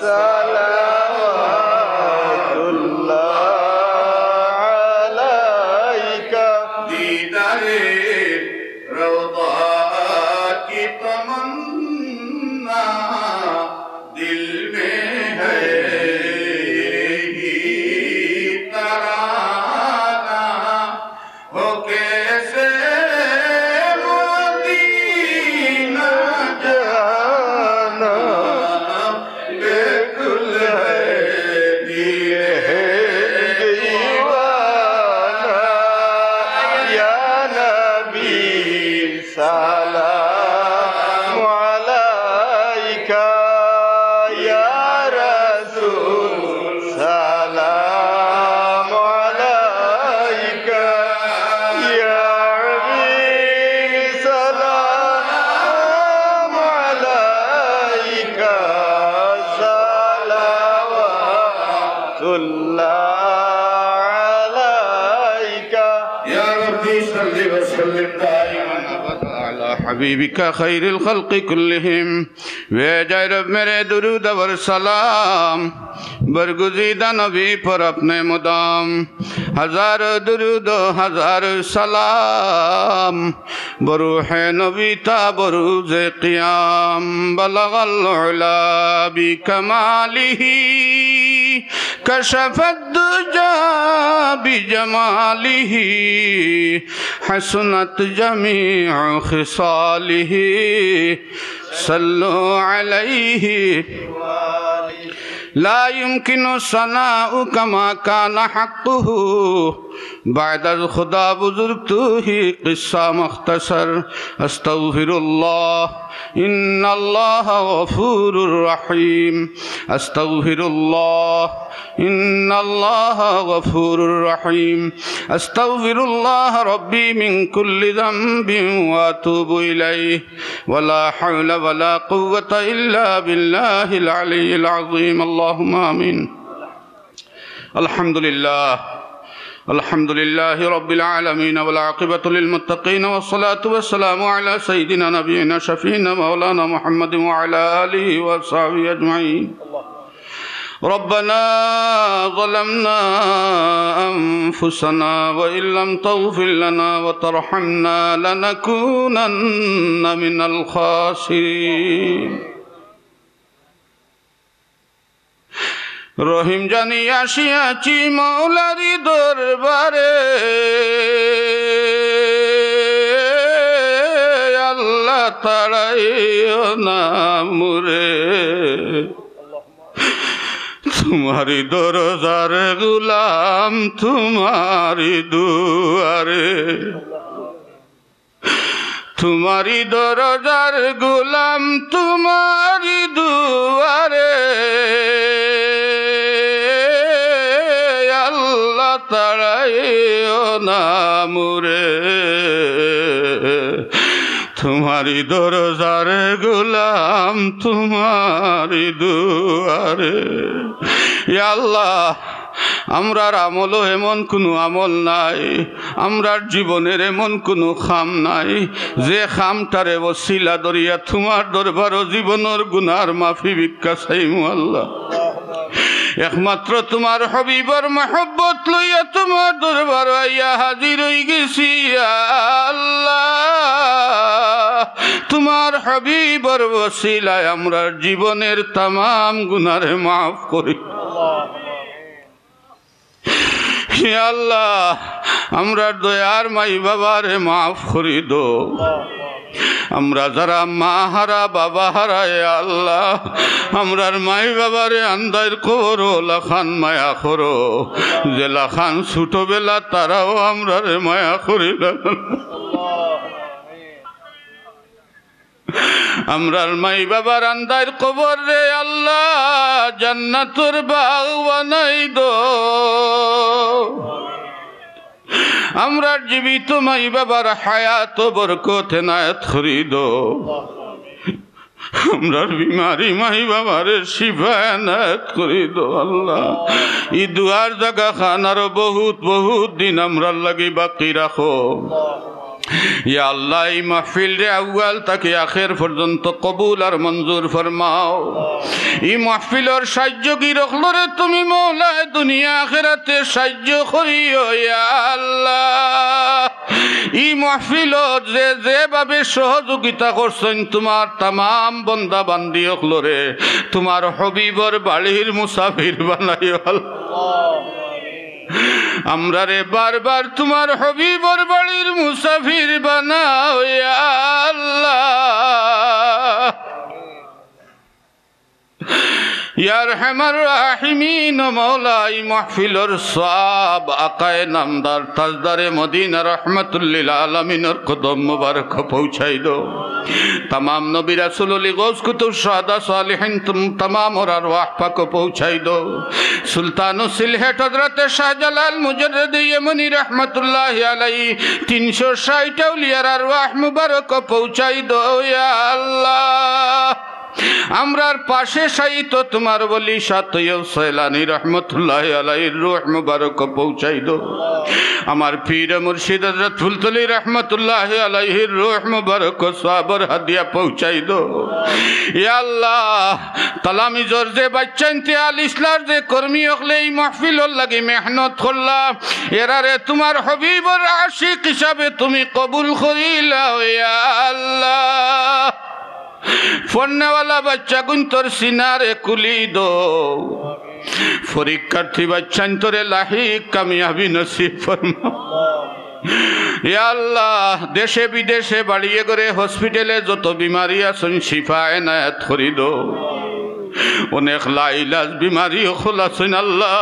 صلوات الله عليك۔ دیدار روضہ کی تمنا دل میں ہے، یہی ترانہ ہو کیسے مدینہ جانا، بیکل ہے دل ہے دیوانہ۔ یا نبی سلام علیک، یا رسول سلام علیک، یا حبیب سلام علیک، صلوات اللہ علیک۔ یا ربی صل وسلم دائما ابدا علی حبیبک خیر الخلق کلہم۔ وے جائے رب میرے درود اور سلام، برگزیدہ نبی پر اپنے مدام، ہزار درود و ہزار سلام، بروح نبی تا بروز قیام، بلغ العلا بکمالہ، کشف الدجی بجمالہ، حسنت جمیع خصالہ، صلوا علیہ۔ لا يمكن الثناء كما كان حقه، بعد از خدا بزرگ تو ہی قصہ مختصر۔ استغفر اللہ، ان اللہ غفور رحیم۔ استغفر اللہ، ان اللہ غفور رحیم۔ استغفر اللہ ربی من کل ذنب واتوب الیہ۔ ولا حول ولا قوة الا باللہ العلی العظیم۔ اللہم آمین۔ الحمد للہ، الحمد للہ رب العالمین، والعاقبۃ للمتقین، والصلاۃ والسلام علی سیدنا نبینا شفیعنا مولانا محمد وعلی آلہ وصحبہ اجمعین۔ ربنا ظلمنا أنفسنا وإن لم تغفر لنا وترحمنا لنكونن من الخاسرين۔ রহিম জানি আসিয়াছি মৌলারি দরবারে, আল্লাহ তাড়াইও না মুরে। তোমারি দরজার গোলাম তোমারি দুয়ারে, তোমারি দরজার গোলাম তোমারি দুয়ারে, আল্লাহ তাড়াইও না মুরে। তোমারি দরজার গোলাম তোমারি দুয়ারে। ইয়া আল্লাহ, আমরার আমলও এমন কুনু আমল নাই, আমরার জীবনের এমন কুনু কাম নাই, যে কামটারে ওসিলা ধরিয়া তোমার দরবারো জীবনর গুনার মাফি ভিক্ষা চাইমু আল্লাহ। একমাত্র তোমার হাবিবর মহব্বত লইয়া তোমার দরবারো আইয়া হাজির অইগেছি, ইয়া আল্লাহ। তোমার হাবিবর ওসিলায় আমরার জীবনের তামাম গুনারে মাফ করি। ইয়া আল্লাহ, আমরার দয়ার মাই বাবারে মাফ করি দেও। আমরা যারা মা হারা, বাবা হারা, ইয়া আল্লাহ, আমরার মাই বাবারে আন্দাইর কবরো লাখান মায়া করো, যে লাখান ছোটবেলা তারাও আমরারে মায়া করিলা। আমরার মাই বাবার আন্দাইর কবররে আল্লাহ জান্নাতর বাগ বানাই দেও। আমরার জীবিত মাই বাবার হায়াতো বরকত এনায়েত করি দেও। আমরার বিমারি মাই বাবারে শিফা এনায়েত করি দেও আল্লাহ। ই দোয়ার জাগাখান আরো বহুত বহুত দিন আমরার লাগি বাকি রাখো। ইয়া আল্লাহ, ই মাহফিলরে আউয়াল থাকি আখের পর্যন্ত কবুল আর মঞ্জুর ফরমাও। ই মাহফিলর সাহায্যকারী অকলরে তুমি মওলায় দুনিয়া আখেরাতে সাহায্য করিও, ইয়া আল্লাহ। ই মাহফিলর যে যেভাবে সহযোগিতা করছইন, তুমার তামাম বন্দা বান্দি অকলরে তুমার হাবিবর বাড়ির মুসাফির বানাইও আল্লাহ। আমরারে বারবার তুমার হাবিবর বাড়ির মুসাফির বানাও, ইয়া আল্লাহ। ইয়া আরহামার রাহিমিন, ও মওলা, ই মাহফিলর সওয়াব আকায়ে নামদার তাজদারে মদিনা রহমাতুল্লিল আলামিনর কদম মুবারক পৌঁছাই দেও। তামাম নবী রাসূল অলি গৌস কুতুব শাহাদা সালিহিন তুম-, তামামর আরওয়াহ পাকো পৌঁছাই দেও। সুলতান সিলহেট হযরতে শাহজালাল মুজাররদে ইয়েমনি রহমাতুল্লাহি আলাইহি তিনশো ষাইট আউলিয়ার আরওয়াহ মুবারক পৌঁছাই দেও, ইয়া আল্লাহ। আমরার পাশে শায়িত তুমার ওলি শাহ তৈয়ব সয়লানি রহমতুল্লাহি আলাইহির রূহ মুবারক পৌঁছাই দেও। আমার পীর মুর্শিদ হযরত ফুলতলি রহমতুল্লাহি আলাইহির রূহ মুবারক সওয়াবর হাদিয়া পৌঁছাই দেও। ইয়া আল্লাহ, তালামিজর যে বাচ্চাইন্তে আল ইসলার যে কর্মী অকলে ই মাহফিলর লাগি মেহনত করলা, এরারে তুমার হাবিবর আশিক হিসাবে তুমি কবুল করিলাও, ইয়া আল্লাহ। পড়নেওয়ালা বাচ্চাগুইন্তর সিনারে খুলি দেও। পরীক্ষার্থী বাচ্চাইন্তরে লাহিক কামিয়াবি নসিব ফরমাও। ইয়া আল্লাহ, দেশে বিদেশে বাড়িয়ে ঘরে হসপিটালে যত বিমারি আছইন শিফা এনায়েত করি দেও। অনেক লাইলাজ বিমারি অকল আছইন আল্লাহ,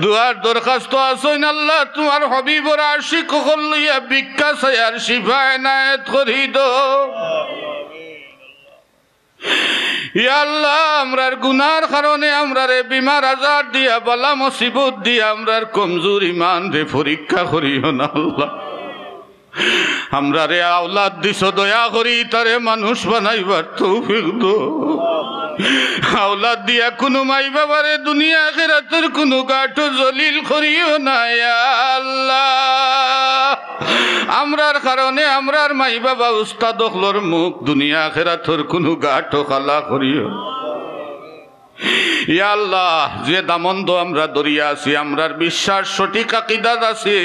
দোয়ার দরখাস্ত আছইন আল্লাহ, তুমার হাবিবর আশিক অকল লইয়া ভিক্ষা চাইয়ার শিফা এনায়েত করি দেও। ইয়া আল্লাহ, আমরার গুনার কারণে আমরারে বিমার আজার দিয়া, বালা মুসিবত দিয়া, আমরার কমজোর ইমানরে পরীক্ষা করিও না আল্লাহ। আমরারে আওলাদ দিছো, দয়া করি তারে মানুষ বানাইবার তৌফিক দেও। আওলাদ দিয়া কুনু মাই বাবারে দুনিয়া আখিরাতর কুনু ঘাটো জলিল করিও না, ইয়া আল্লাহ। আমরার কারণে আমরার মাই বাবা উস্তাদ অকলর মুখ দুনিয়া আখিরাতর কুনু ঘাটো কালা করিও। ইয়া আল্লাহ, যে দামন্দ আমরা ধরিয়া আছি, আমরার বিশ্বাস সঠিক আকিদাত আছে,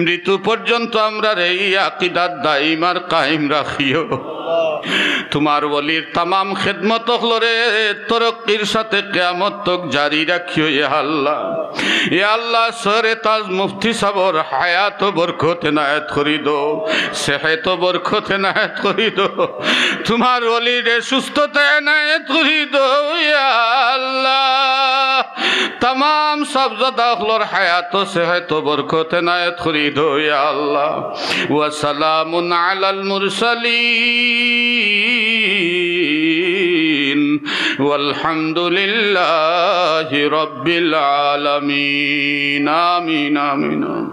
মৃত্যু পর্যন্ত আমরারে ই আকিদাত দাইম আর কায়েম রাখিও। তুমার ওলির তামাম খেদমত অকলরে তরক্কির সাথে কিয়ামত তক জারি রাখিও, ইয়া আল্লাহ। ইয়া আল্লাহ, সরে তাজ মুফতি সাবর হায়াত বরকত এনায়েত করি দেও, সেহেত বরকত এনায়েত করি দেও। তুমার ওলিরে সুস্থতা এনায়েত করি দেও, ইয়া আল্লাহ। তামাম সাবজাদা অকলর হায়াত সেহেত বরকত এনায়েত করি দেও, ইয়া আল্লাহ। ওয়া সালামুন আলাল মুরসালিন। ওয়ালহামদুলিল্লাহি রাব্বিল আলামিন। আমিন, আমিন, আমিন।